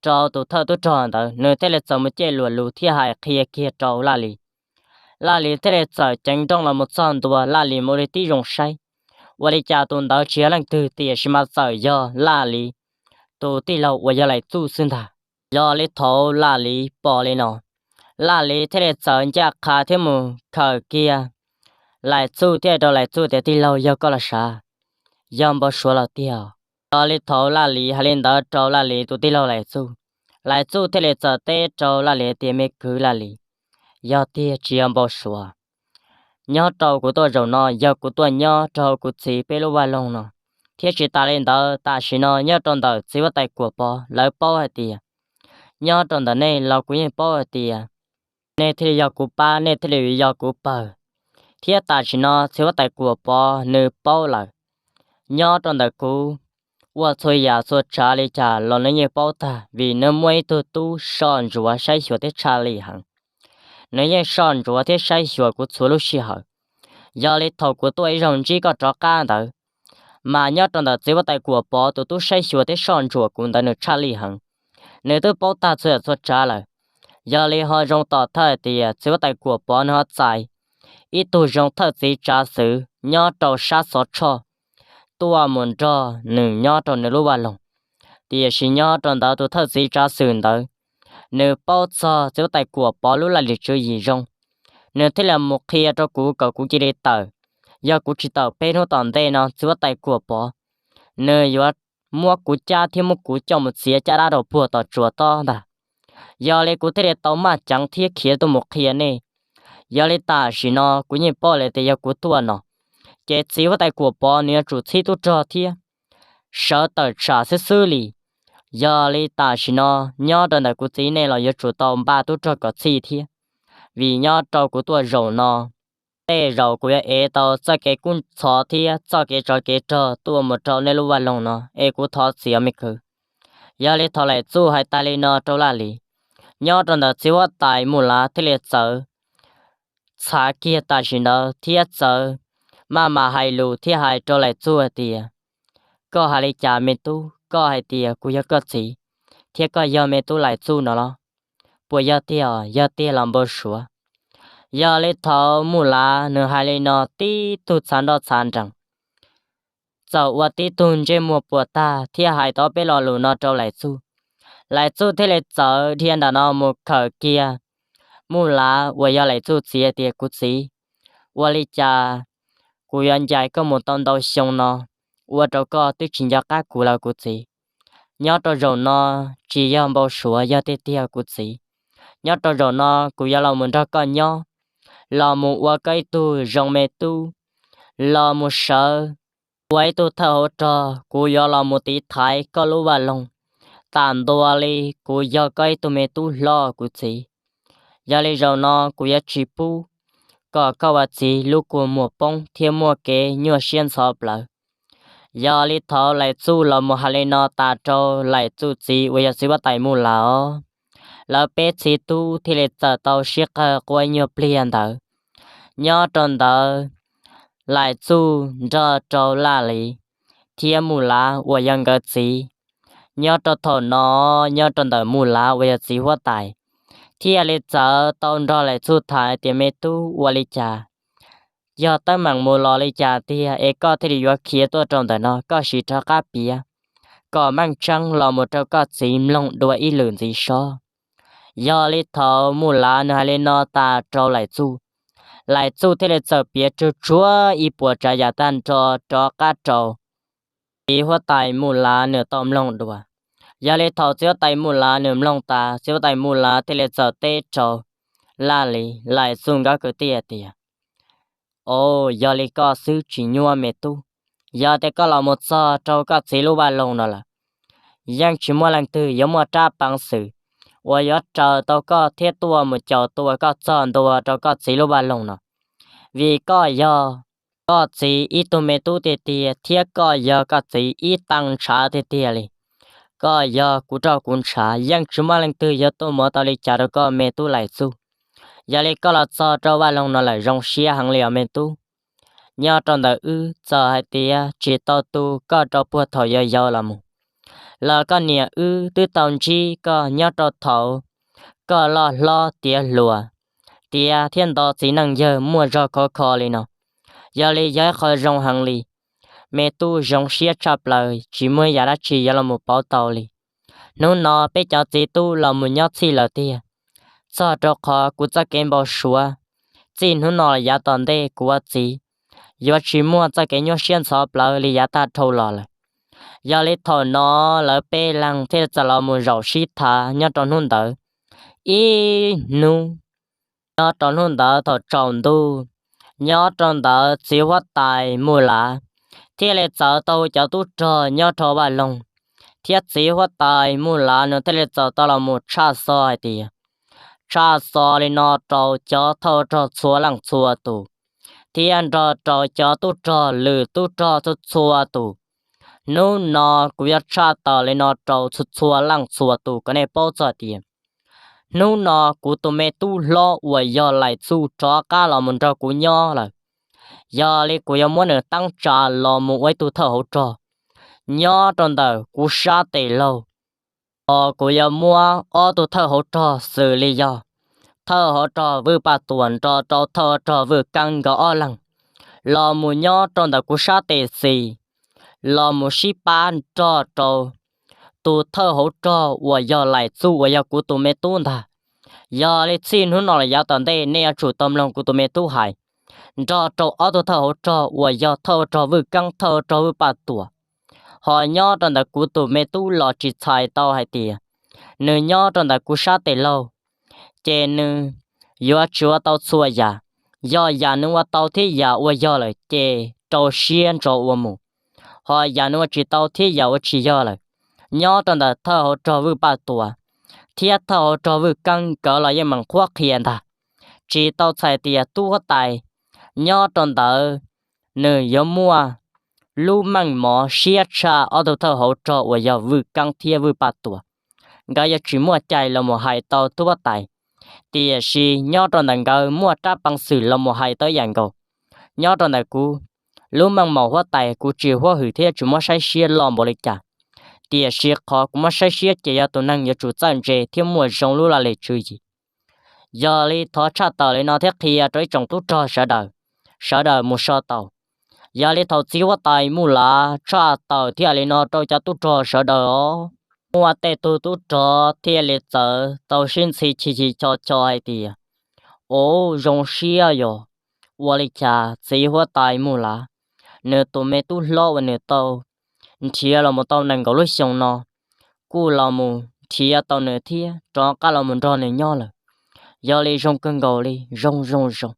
rau tus thawj tub rog ntawd, nws thiaj li txawm mus caij luam lus thiab hais qhia kiag rau Laj Lis. Laj Lis thiaj li txawm ceev nrooj los mus txog ntua, Laj Lis mus ua li tib zoo saib, ua li cas tus ntawd tsis yog leej twg, tiam sis mas txawm yog Laj Lis tus tij laug uas yog Laim Txuj xwb ntag. Yog li thaum Laj Lis pom li no, Laj Lis thiaj li txawm ncaj qha thiab mus khawm kiag Laim Txuj thiab rau Laim Txuj tias, Tij laug, yog koj los sav, yog npau suav los tiag? Yog li thaum Laj Lis hais li ntawd rau Laj Lis tus tij laug Laim Txuj, Laim Txuj thiaj li txawm teb rau Laj Lis tias, Me kwv Laj Lis, yog tiag tsis yog npau suav. Nyob rau kuv tuaj zaum no yog kuv tuaj nyob rau kuv txiv peb lub vaj loog no, thiab tsis tas li ntawd tam sim no nyob rau ntawm txiv huab tais Kuam Pov lawv paub hais tias, nyob rau ntawm nej los kuv yeej paub hais tias nej thiaj li yog kuv pab, nej thiaj li yog kuv pawg, thiab tam sim no txiv huab tais Kuam Pov nws paub lawm. Nyob rau ntawm kuv, ua txhua yam txhua tsav li cas los nws yeej paub tag, vim nws muaj ib tug tub soj ntsuav saib xyuas thiab tshaj lij heev. Nws yeej soj ntsuav thiab saib xyuas kuv txhua lub sij hawm. Yog li thaum kuv tuaj ib zaug ntsib koj rov qab ntawd, mas nyob rau ntawm txiv huab tais Kuam Pov tus tub saib xyuas thiab soj ntsuam kuv ntawd nws tshaj lij heev. Nws twb paub tag txhua yam txhua tsav lawm. Yog li ho zoo tom thawj hais tias txiv huab tais Kuam Pov nws ho txais ib tug zoo thawj txiv tsav xwm nyob rau sab Xov Tshoj tuaj mus nrog nws nyob rau nws lub vaj loog. Tiam sis nyob rau ntawd tus thawj txiv tsav xwm ntawd, nws paub txog txiv huab tais Kuam Pov lub laj lim tswv yim zoo, nws thiaj li mus qhia rau kuv kom kuv cia li tawm. Yog kuv tsis tawm peb hnub tom ntej no txiv huab tais Kuam Pov nws yuav muab kuv cab thiab muab kuv coj mus txiav caj dab rau puag tom tsuas tob ntag. Yog li kuv thiaj li tau maj ceev thiab khiav tuaj mus qhia nej. Yog li tam sim no kuv yeej paub lawm tias yog kuv tuaj no, ces txiv huab tais Kuam Pov nws yuav tsum txhib tub rog thiab sawv tawm tsam xwb xwb li. Yog li tam sim no nyob rau ntawm kuv txiv nej los yuav tsum tau npaj tub rog kom txhij thiab, vim nyob rau kuv tuaj zaum no, tej zaum kuv yuav ev tau txoj kev kub ntxhov thiab txoj kev tsov kev rog tuaj mus rau nej lub vaj loog no es kuv thov txim os me kwv. Yog li thaum Laim Txuj hais tas li no rau Laj Lis, nyob rau ntawm txiv huab tais Mus Lav thiaj li txawv txhav kiag tam sim ntawd thiab txawv maj mam hais lus thiab hais rau Laim Txuj hais tias, Koj hais li cas me tub? Koj hais tias kuv yog koj txiv, thiab koj yog me tub Laim Txuj no los? Puas yog tiag? Yog tiag los npau suav? Yog li thaum Mus Lav nws hais li no tib tug txhav nroj txhav nrees, txawm ua tib tug ntsej muag puas tag thiab hais tau peb lo lus no rau Laim Txuj. Laim Txuj thiaj li txawv dhia nram no mus khawm kiag Mus Lav uas yog Laim Txuj txiv tias, Kuv txiv, ua li cas kuv yuav ncaim koj mus tau ntau xyoo no, ua rau koj twb tsis nco qab kuv lawm kuv txiv. Nyob rau zaum no tsis yog npau suav, yog tiag tiag kuv txiv. Nyob rau zaum no kuv yuav los mus nrog koj nyob, los mus ua koj ib tug zoo me tub, los mus sawv ua ib tug thawj hauv rog. Kuv yuav los mus tiv thaiv koj lub vaj loog, tam ntua li kuv yog koj ib tug me tub hlob kuv txiv. Yog li zaum no kuv yuav tsis pub kom koj ua txiv lub kua muag poob thiab muaj kev nyuaj siab ntxhov plawv. Yog li thaum Laim Txuj los mus hais li no tas rau Laim Txuj txiv uas yog txiv huab tais Mus Lav os, lawv peb txiv tub thiaj li txawm tau sib qawg quaj nyuag pliag ntawd. Nyob rau ntawd, Laim Txuj nrog rau Laj Lis thiab Mus Lav uas yog nkawd txiv, nyob rau thaum no, nyob rau ntawm Mus Lav uas yog txiv huab tais thiaj li txawm tau nrog Laim Txuj tham tias, Me tub, ua li cas yog teeb meem mus los li cas tiag es koj thiaj li yuav khiav tuaj rau ntawm no? Koj sim rov qab piav kom meej tseeb los mus rau koj txiv mloog dua ib lwm ntxiv sob. Yog li thaum Mus Lav nws hais li no tas rau Laim Txuj, Laim Txuj thiaj li txawm piav tsuag tsuag ib puas tsav yam tag nrho rov qab rau txiv huab tais Mus Lav nws tau mloog dua. Yog li thaum txiv huab tais Mus Lav nws mloog tas, txiv huab tais Mus Lav thiaj li txawm teb rau Laj Lis, Laim Txuj nkawd kwv tij hais tias, Au, yog li koj xwb tsis nyuaj me tub. Yog tias koj los mus txog rau koj txiv lub vaj loog no lawm, yeej tsis muaj leej twg yuav muaj rab peev xwm uas yuav raws tau koj thiab tuaj mus caum tua koj txog ntua rau koj txiv lub vaj loog no, vim koj yog koj txiv ib tug me tub tiag tiag thiab koj yog koj txiv ib tee ntshav tiag tiag li. Koj yog kuv roj kuv ntshav, yeej tsis muaj leej twg yuav tuaj mus ua tau li cas rau koj me tub Laim Txuj. Yog li koj los txog rau vaj loog no lawm zoo siab heev li os me tub. Nyob rau ntawm wb txawm hais tias tsis tau tu koj rau puag thaum yau yau los mus, los koj niam wb twb tau ntsib koj nyob rau thaum koj loj hlob tiav hluas, tiav thiab nto txiv neej yawg muaj zog khov kho li no. Yog li yog ib qho zoo heev li, me tub zoo siab tshaj plaws, tsis muaj yam dab tsi yuav los mus pauv tau li. Hnub no peb cov txiv tub los mus nyob txhij lawm tiag, txog rau qhov kuv txoj kev npau suav, txij hnub no los yav tom ntej kuv ua txiv yuav tsis muaj txoj kev nyuaj siab ntxhov plawv li yav tag dhau los lawm. Yog li thaum no lawv peb leeg thiaj txawm los mus zaum sib tham nyob rau hnub ntawd ib hnub. Nyob rau hnub ntawd thaum tsaus ntuj, nyob rau ntawd txiv huab tais Mus Lav thiaj li txawm tau hu cov tub rog nyob rau vaj loog, thiab txiv huab tais Mus Lav nws thiaj li txawm tau los mus tshaj xov hais tias, tshaj xov li no rau cov thawj rog txhua leej txhua tus, thiab nrog rau cov tub rog lwm tub rog txhua txhua tus. Hnub no kuv yuav tshaj tawm li no rau txhua txhua leej txhua tus kom nej paub txog tias hnub no kuv tus me tub hlob uas yog Laim Txuj rov qab los mus nrog kuv nyob lawm. Yog li kuv yuav muab nws teeb tsa los mus ua ib tug thawj hauv rog nyob rau ntawm kuv sab tes laug. Hos kuv yuav muab ob tug thawj hauv rog xws li yog thawj hauv rog Vwj Paj Tuam nrog rau thawj hauv rog Vwj Keeb nkawd ob leeg los mus nyob rau ntawm kuv sab tes xis, los mus sib pab nrog rau tus thawj hauv rog uas yog Laim Txuj uas yog kuv tus me tub ntag. Yog li txij hnub no los yav tom ntej nej yuav tsum tau mloog kuv tus me tub hais, nrog rau ob tug thawj hauv rog uas yog thawj hauv rog Vwj Keeb, thawj hauv rog Vwj Paj Tuam. Hos nyob rau ntawm kuv tus me tub los tsis txhais tau hais tias nws nyob rau ntawm kuv sab tes laug, ces nws yuav tsis ua tau txhua yam. Yog yam nws ua tau thiab yam ua yog lawm ces rau siab ntso ua mus. Hos yam nws ua tsis tau thiab yam ua tsis yog lawm, nyob rau ntawm thawj hauv rog Vwj Paj Tuam thiab thawj hauv rog Vwj Keeb nkawd los yeej meem qhuab qhia ntag. Tsis tau txhais tias tub huab tais nyob rau ntawd nws yuav muaj lub meej mom siab tshaj ob tug thawj hauv rog uas yog Vwj Keeb thiab Vwj Paj Tuam. Nkawd yuav tsis muaj cai los mus hais tau tub huab tais, tiam sis nyob rau ntawm nkawd muaj rab peev xwm los mus hais tau ib yam nkaus. Nyob rau ntawm kuv, lub meej mom huab tais kuv tsis huab hwm thiab tsis muab saib siab loj npaum li cas, tiam sis qhov kuv muab saib siab ces yog tus neeg yuav tsum txawj ntse thiab muaj zoo lub laj lim tswv yim. Yog li thov tshaj tawm li no thiab qhia rau ib tsoom tub rog sawv daws, sawv daws mus so tau. Yog li thaum txiv huab tais Mus Lav tshaj tawm thiaj li no rau cov tub rog sawv daws os, muaj tej tug tub rog thiaj li txawm tau sib ntxhi chis chis cho cho hais tias, Ua zoo siab yog, ua li cas txiv huab tais Mus Lav, nws tus me tub hlob uas nws tau nrhiav los mus tau nees nkaum lub xyoo no, kuj los mus nrhiav tau nws thiab rov qab los mus nrog nws nyob lawm. Yog li zoo kawg nkaus li, zoo zoo zoo.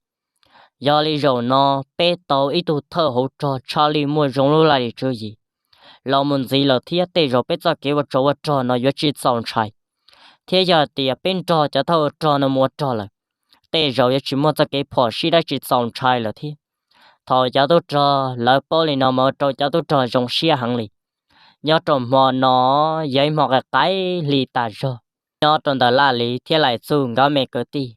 Yog li zaum no peb tau ib tug thawj hauv rog tshaj li muaj zoo lub laj lim tswv yim los mus ntxiv lawm thiab, tej zaum peb txoj kev ua tsov ua rog no yuav tsis txaus ntshai, thiab yog tias peb nrog cov thawj hauv rog no mus ua rog lawm, tej zaum yuav tsis muaj txoj kev phom sij dab tsi txaus ntshai lawm thiab. Thaum cov tub rog lawv paub li no mas ua rau cov tub rog zoo siab heev li. Nyob rau hmo no yog ib hmo qaim qaim hli tas zog, nyob rau ntawm Laj Lis thiab Laim Txuj nkawd me kwv tij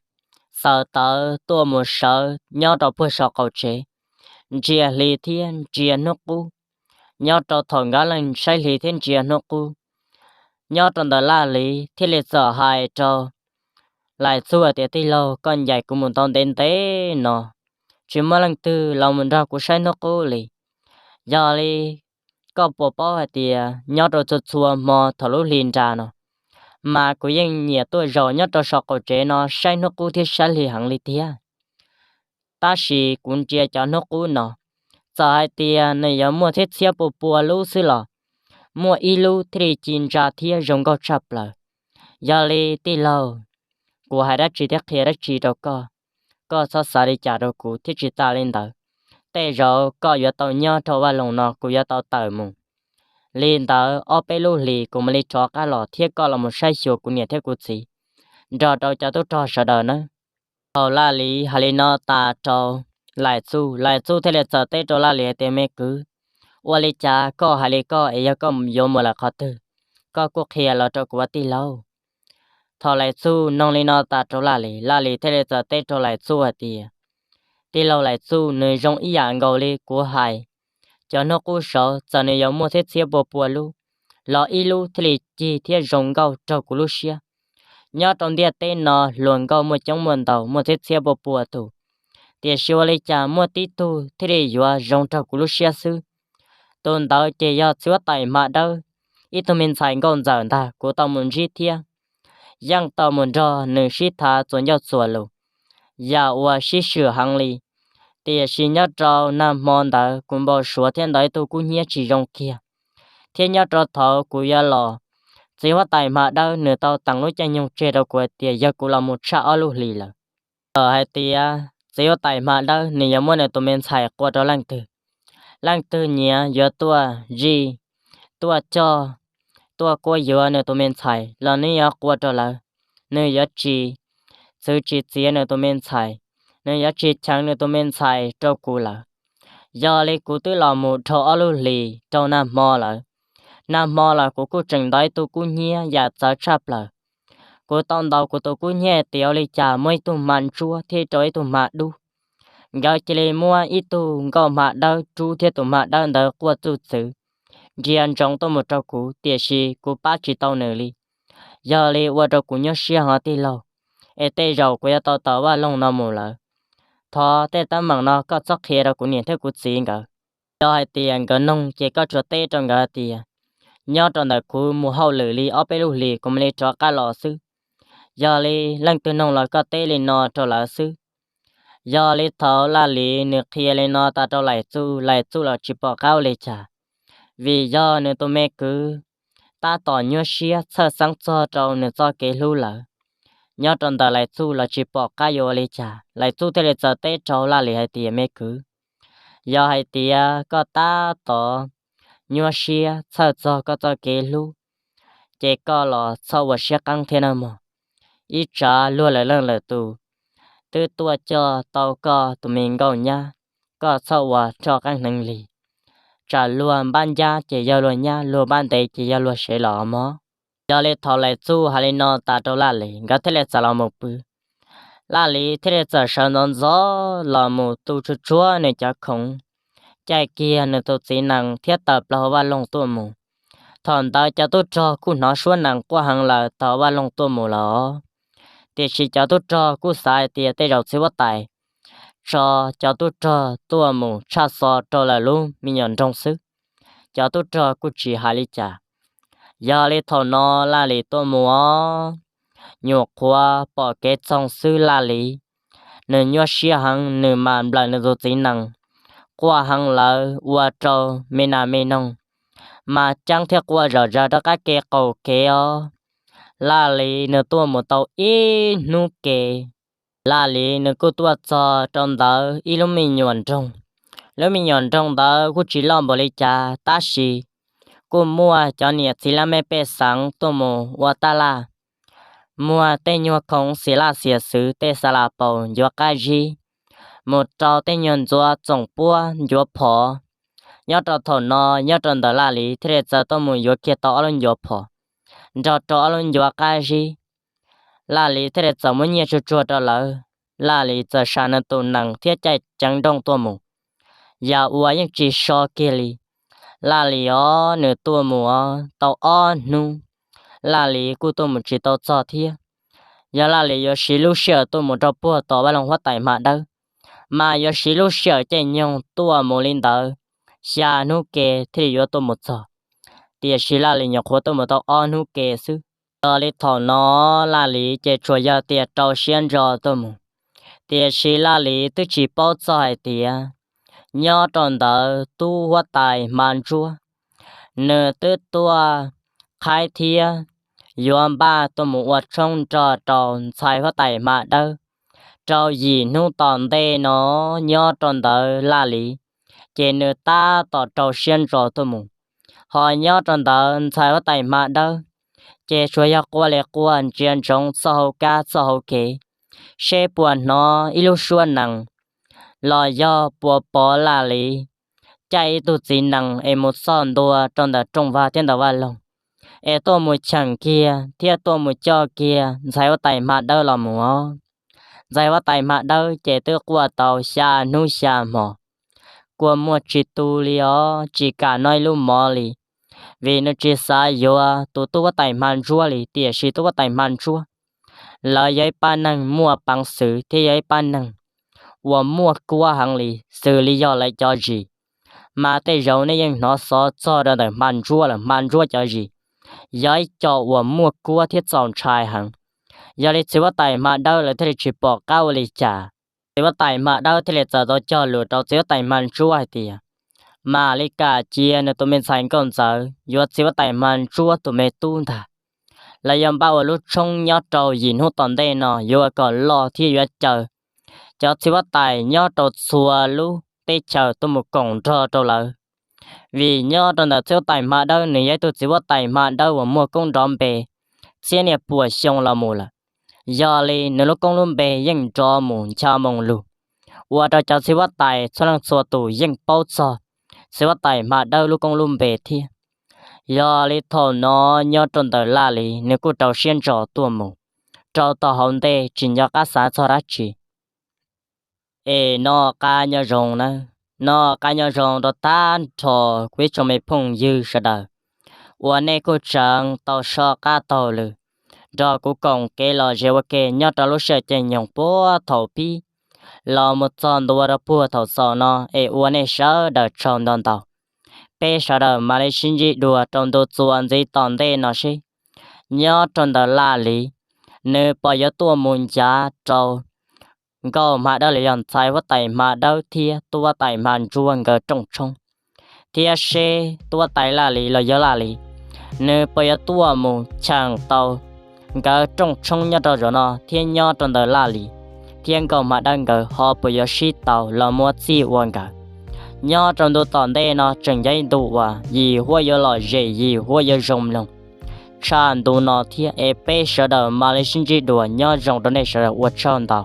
xaws tawv tuaj mus sawv nyob rau puag saum qaum tsev, ntsia hli thiab ntsia hnub qub. Nyob rau thaum nkawd leej saib hli thiab ntsia hnub qub, nyob rau ntawm Laj Lis thiaj li txawm hais rau Laim Txuj tias, Tij laug, koj ncaim kuv mus tau ntev ntev no, tsis muaj leej twg los mus nrog kuv saib hnub qub li. Yog li koj puas paub hais tias nyob rau txhua txhua hmo thaum lub hli nra no, mas kuv yeej nyiam tuaj zaum nyob rau saum qaum tsev no saib hnub qub thiab saib hli heev li tiag. Tab sis kuv ntsia cov hnub qub no, txawm hais tias nws yuav muaj txhiab txhiab pua pua lub xwb los muaj ib lub thiaj li ci ntsa thiab zoo nkauj tshaj plaws. Yog li tij laug, kuv hais dab tsi thiab qhia dab tsi rau koj, koj txhob xav li cas rau kuv thiab. Tsis tas li ntawd, tej zaum koj yuav tau nyob rau vaj loog no, kuv yuav tau tawm mus. Li ntawd ob peb lub hlis kuv mam li rov qab los thiab koj los mus saib xyuas kuv niam thiab kuv txiv nrog rau cov tub rog sawv daws nawb. Thaum Laj Lis hais li no tas rau Laim Txuj, Laim Txuj thiaj li txawm teb rau Laj Lis hais tias, Me kwv, ua li cas koj hais li koj es yog koj yuav mus lawm qhov twg? Koj kuj qhia los rau kuv ua tij laug. Thaum Laim Txuj nug li no tas rau Laj Lis, Laj Lis thiaj li txawm teb rau Laim Txuj hais tias, Tij laug Laim Txuj, nws zoo ib yam nkaus li kuv hais. Cov hnub qub saud txawm nws yuav muaj txhiab txhiab pua pua lub, los ib lub thiaj li cig thiab zoo nkauj raug kuv lub siab. Nyob rau ntiaj teb no hluas nkauj muaj coob muaj ntau, muaj txhiab txhiab pua pua tus, tiam sis ua li cas muaj tib tug thiaj li yuav zoo raug kuv lub siab xwb. Tus ntawd ces yog txiv huab tais Hma Dawb, ib tug me ntxhais nkauj ntxawm ntag. Kuv tau mus ntsib thiab yeej tau mus nrog nws sib tham txuas ncauj txuas lus, yam uas sib swm heev li. Tiam sis nyob rau nag hmo ntawd kuv npau suav thiab ntawd ib tug kub hnyiab tsis zoo kiag, thiab nyob rau thaum kuv yuav los, txiv huab tais Hma Dawb nws tau teem lub caij nyoog tseg rau kuv hais tias yog kuv los mus tshaj ob lub hlis lawm. Txawm hais tias txiv huab tais Hma Dawb nws yuav muab nws tus me ntxhais qua rau leej twg, leej twg nyiam yuav tuaj zij, tuaj coj, tuaj kuab yuav nws tus me ntxhais los nws yuav qua rau lawv. Nws yuav tsis txwv tsis txiav nws tus me ntxhais, nws yuav tsis cheev nws tus me ntxhais rau kuv lawm. Yog li kuv twb los mus dhau ob lub hlis rau nag hmo lawm. Nag hmo los kuv kuj tseem ntaus ib tug kub hnyiab yam txawv tshaj plaws. Kuv tau ntaus kuv tus kub hnyiab tias ua li cas muaj ib tug hma ntsuab thiab rau ib tug hma dub, nkawd cia li muab ib tug nkauj hma dawb rub thiab tus hma dawb ntawd quaj txuj txwv ntsia ntsoov tuaj mus rau kuv, tiam sis kuv pab tsis tau nws li. Yog li ua rau kuv nyuaj siab hov tij laug, es tej zaum kuv yuav tau tawm vaj loog no mus lawm. Thov tej teeb meem no koj txhob qhia rau kuv niam thiab kuv txiv nkawd. Yog hais tias nkawd nug ces koj tsuas teb rau nkawd tias, nyob rau ntawm kuv mus hauj lwm li ob peb lub hlis kuv mam li rov qab los xwb. Yog li leej twg nug los koj teb li no rau lawv xwb. Yog li thaum Laj Lis nws qhia li no tas rau Laim Txuj, Laim Txuj los tsis pom qab ua li cas, vim yog nws tus me kwv tab tom nyuaj siab txhawj xeeb txog rau nws txoj kev hlub lawm. Nyob rau ntawm Laim Txuj los tsis pom qab yuav ua li cas, Laim Txuj thiaj li txawm teb rau Laj Lis hais tias, me kwv, yog hais tias koj tab tom nyuaj siab txhawj txog koj txoj kev hlub, ces koj los txhob ua siab qeeb thiab nawb mog. Ib tsam luag lwm leej lwm tus twb tuaj coj tau koj tus me nkauj nyab, koj txhob ua roj qeeb hneev li. Tsam luag npab ncab ces yog luag nyab, luag npab ntev ces yog luag sev los mog. Yog li thaum Laim Txuj hais li no tas rau Laj Lis, nkawd thiaj li txawm los mus pw. Laj Lis thiaj li txawm sawv ntxov ntxov los mus tu tsuag tsuag nws cov khoom, caij kiag nws tus txiv nees thiab tawm plaws hauv vaj loog tuaj mus. Thaum ntawd cov tub rog kuj hnov suab nees quaj heev lawm tau hauv vaj loog tuaj mus lawm. Tiam sis cov tub rog kuj xav hais tias tej zaum txiv huab tais tso cov tub rog tuaj mus tshaj xov rau lawv lub me nyuam nroog xwb, cov tub rog kuj tsis hais li cas. Yog li thaum no Laj Lis tuaj mus os, nyuam qhuav pom kev txoog xwb Laj Lis, nws nyuaj siab heev, nws mas nplawm nws tus txiv nees quaj heev lawm ua rau me nas me noog mas ceeb thiab quaj zom zaws rov qab kev qaum kev os. Laj Lis nws tuaj mus tau ib hnub kev, Laj Lis nws kuj tuaj txog rau ntawd ib lub me nyuam nroog. Lub me nyuam nroog ntawd kuj tsis loj npaum li cas tab sis kuj muaj cov niam txiv laj mej pej xeem tuaj mus ua taj laj, muag tej nyuag khoom xiam laj xiam xwm tej xa las paus ncuav qab zib, mus rau tej nyuag ntxuav txoom puab ncuav phom. Nyob rau thaum no nyob rau ntawm Laj Lis thiaj li txawm tuaj mus yuav kiag tau ob lub ncuav phom nrog rau ob lub ncuav qab zib. Laj Lis thiaj li txawm muab nyiaj tsuag tsuag rau lawv. Laj Lis txawm sam nws tus nees thiab caij ceev nrooj tuaj mus, yam uas yeej tsis so kiag li. Laj Lis os nws tuaj mus tau ob hnub, Laj Lis kuj tuaj mus tsis tau txog thiab. Yog Laj Lis yuav siv lub sij hawm tuaj mus rau puag tom vaj loog huab tais hma dawb, mas yuav siv lub sij hawm caij nyoog tuaj mus li ntawd xya hnub ke thiaj li yuav tuaj mus txog. Tiam sis Laj Lis nyuam qhuav tuaj mus tau ob hnub ke xwb. Yog li thaum no Laj Lis ces tsuas yog tias rau siab ntso tuaj mus. Tiam sis Laj Lis twb tsis paub txog hais tias nyob rau ntawd tub huab tais hma ntsuab nws twb tuaj qhaib thiab yuav npaj tuaj mus ua tshoob nrog rau ntxhais huab tais hma dawb rau yim hnub tom ntej no. Nyob rau ntawd Laj Lis ces nws tab tom rau siab ntso tuaj mus. Ho nyob rau ntawd ntxhais huab tais hma dawb ces tsuas yog quaj li quaj ntsia ntsoov txoj hauv kab txoj hauv kev seb puas hnov ib lub suab nees los yog puas pom Laj Lis caij ib tug txiv nees es mus txog ntua rau ntawm rooj vag thiab ntawm vaj loog es tuaj mus cheem kiag thiab tuaj mus coj kiag ntxhais huab tais hma dawb los mus os. Ntxhais huab tais hma dawb ces twb quaj tau xya hnub xya hmo, kua muag tsis tu li os, tsis kam noj ib lub mov li, vim nws tsis xav yuav tus tub huab tais hma ntsuab li. Tiam sis tub huab tais hma ntsuab lawv yog ib pab neeg muaj peev xwm thiab yog ib pab neeg uas muaj kuab heev li, xws li yog lawv cov zis, mas tej zaum nej yeej hnov xov txog rau ntawm hma ntsuab lawm. Hma ntsuab cov zis yog ib co uas muaj kuab thiab txaus ntshai heev. Yog li txiv huab tais hma dawb lawv thiaj li tsis pom qab ua li cas. Txiv huab tais hma dawb thiaj li txawm tau cog lus rau txiv huab tais hma ntsuab hais tias mam li kam cia nws tus me ntxhais nkauj ntxawm yuav txiv huab tais hma ntsuab tus me tub ntag. Lawv yuav npaj ua lub tshoob nyob rau yim hnub tom ntej no yuav kom loj thiab yuav caw cov txiv huab tais nyob rau txhua lub teb chaws tuaj mus koom nrog rau lawv. Vim nyob rau ntawm txiv huab tais hma dawb nws yog ib tug txiv huab tais hma dawb uas muaj koob nrov npe txhiab niaj puas xyoo los mus lawm. Yog li nws lub koob lub npe yeej nrov mus ncha moo lug, ua rau cov txiv huab tais txhua leej txhua tus yeej paub txog txiv huab tais hma dawb lub koob lub npe thiab. Yog li thaum no nyob rau ntawm Laj Lis nws kuj rau siab ntso tuaj mus rau tom hauv ntej tsis nco qab xav txog dab tsi. Es noj qab nyob zoo nawb, noj qab nyob zoo rau tag nrho kuv ib tsoom me phooj ywg sawv daws uas nej kuj tseem tau soj qab taug lw nrog kuv koom kev lom zem ua ke nyob rau lub sij hawm caij nyoog puag thaum pib los mus txog ntua rau puag thaum xaus no es ua nej sawv daws tsaug ntau ntau. Peb sawv daws mam li sib ntsib dua rau ntu txuas ntxiv tom ntej no seb nyob rau ntawm Laj Lis nws puas yuav tuaj mus ncav rau nkauj hma dawb los yog ntxhais huab tais hma dawb thiab tub huab tais hma ntsuab nkawd rooj tshoob, thiab seb tub huab tais Laj Lis los yog Laj Lis nws puas yuav tuaj mus cheem tau nkawd rooj tshoob nyob rau zaum no thiab nyob rau ntawm Laj Lis thiab nkauj hma dawb nkawd ho puas yuav sib tau los muab txij ua nkawd. Nyob rau ntu tom ntej no tseem yog ib ntu uas yim huab yuav lom zem yim huab yuav zoo mloog tshaj ntu no thiab es peb sawv daws mam li sib ntsib dua, nyob zoo rau nej sawv daws, ua tsaug ntau.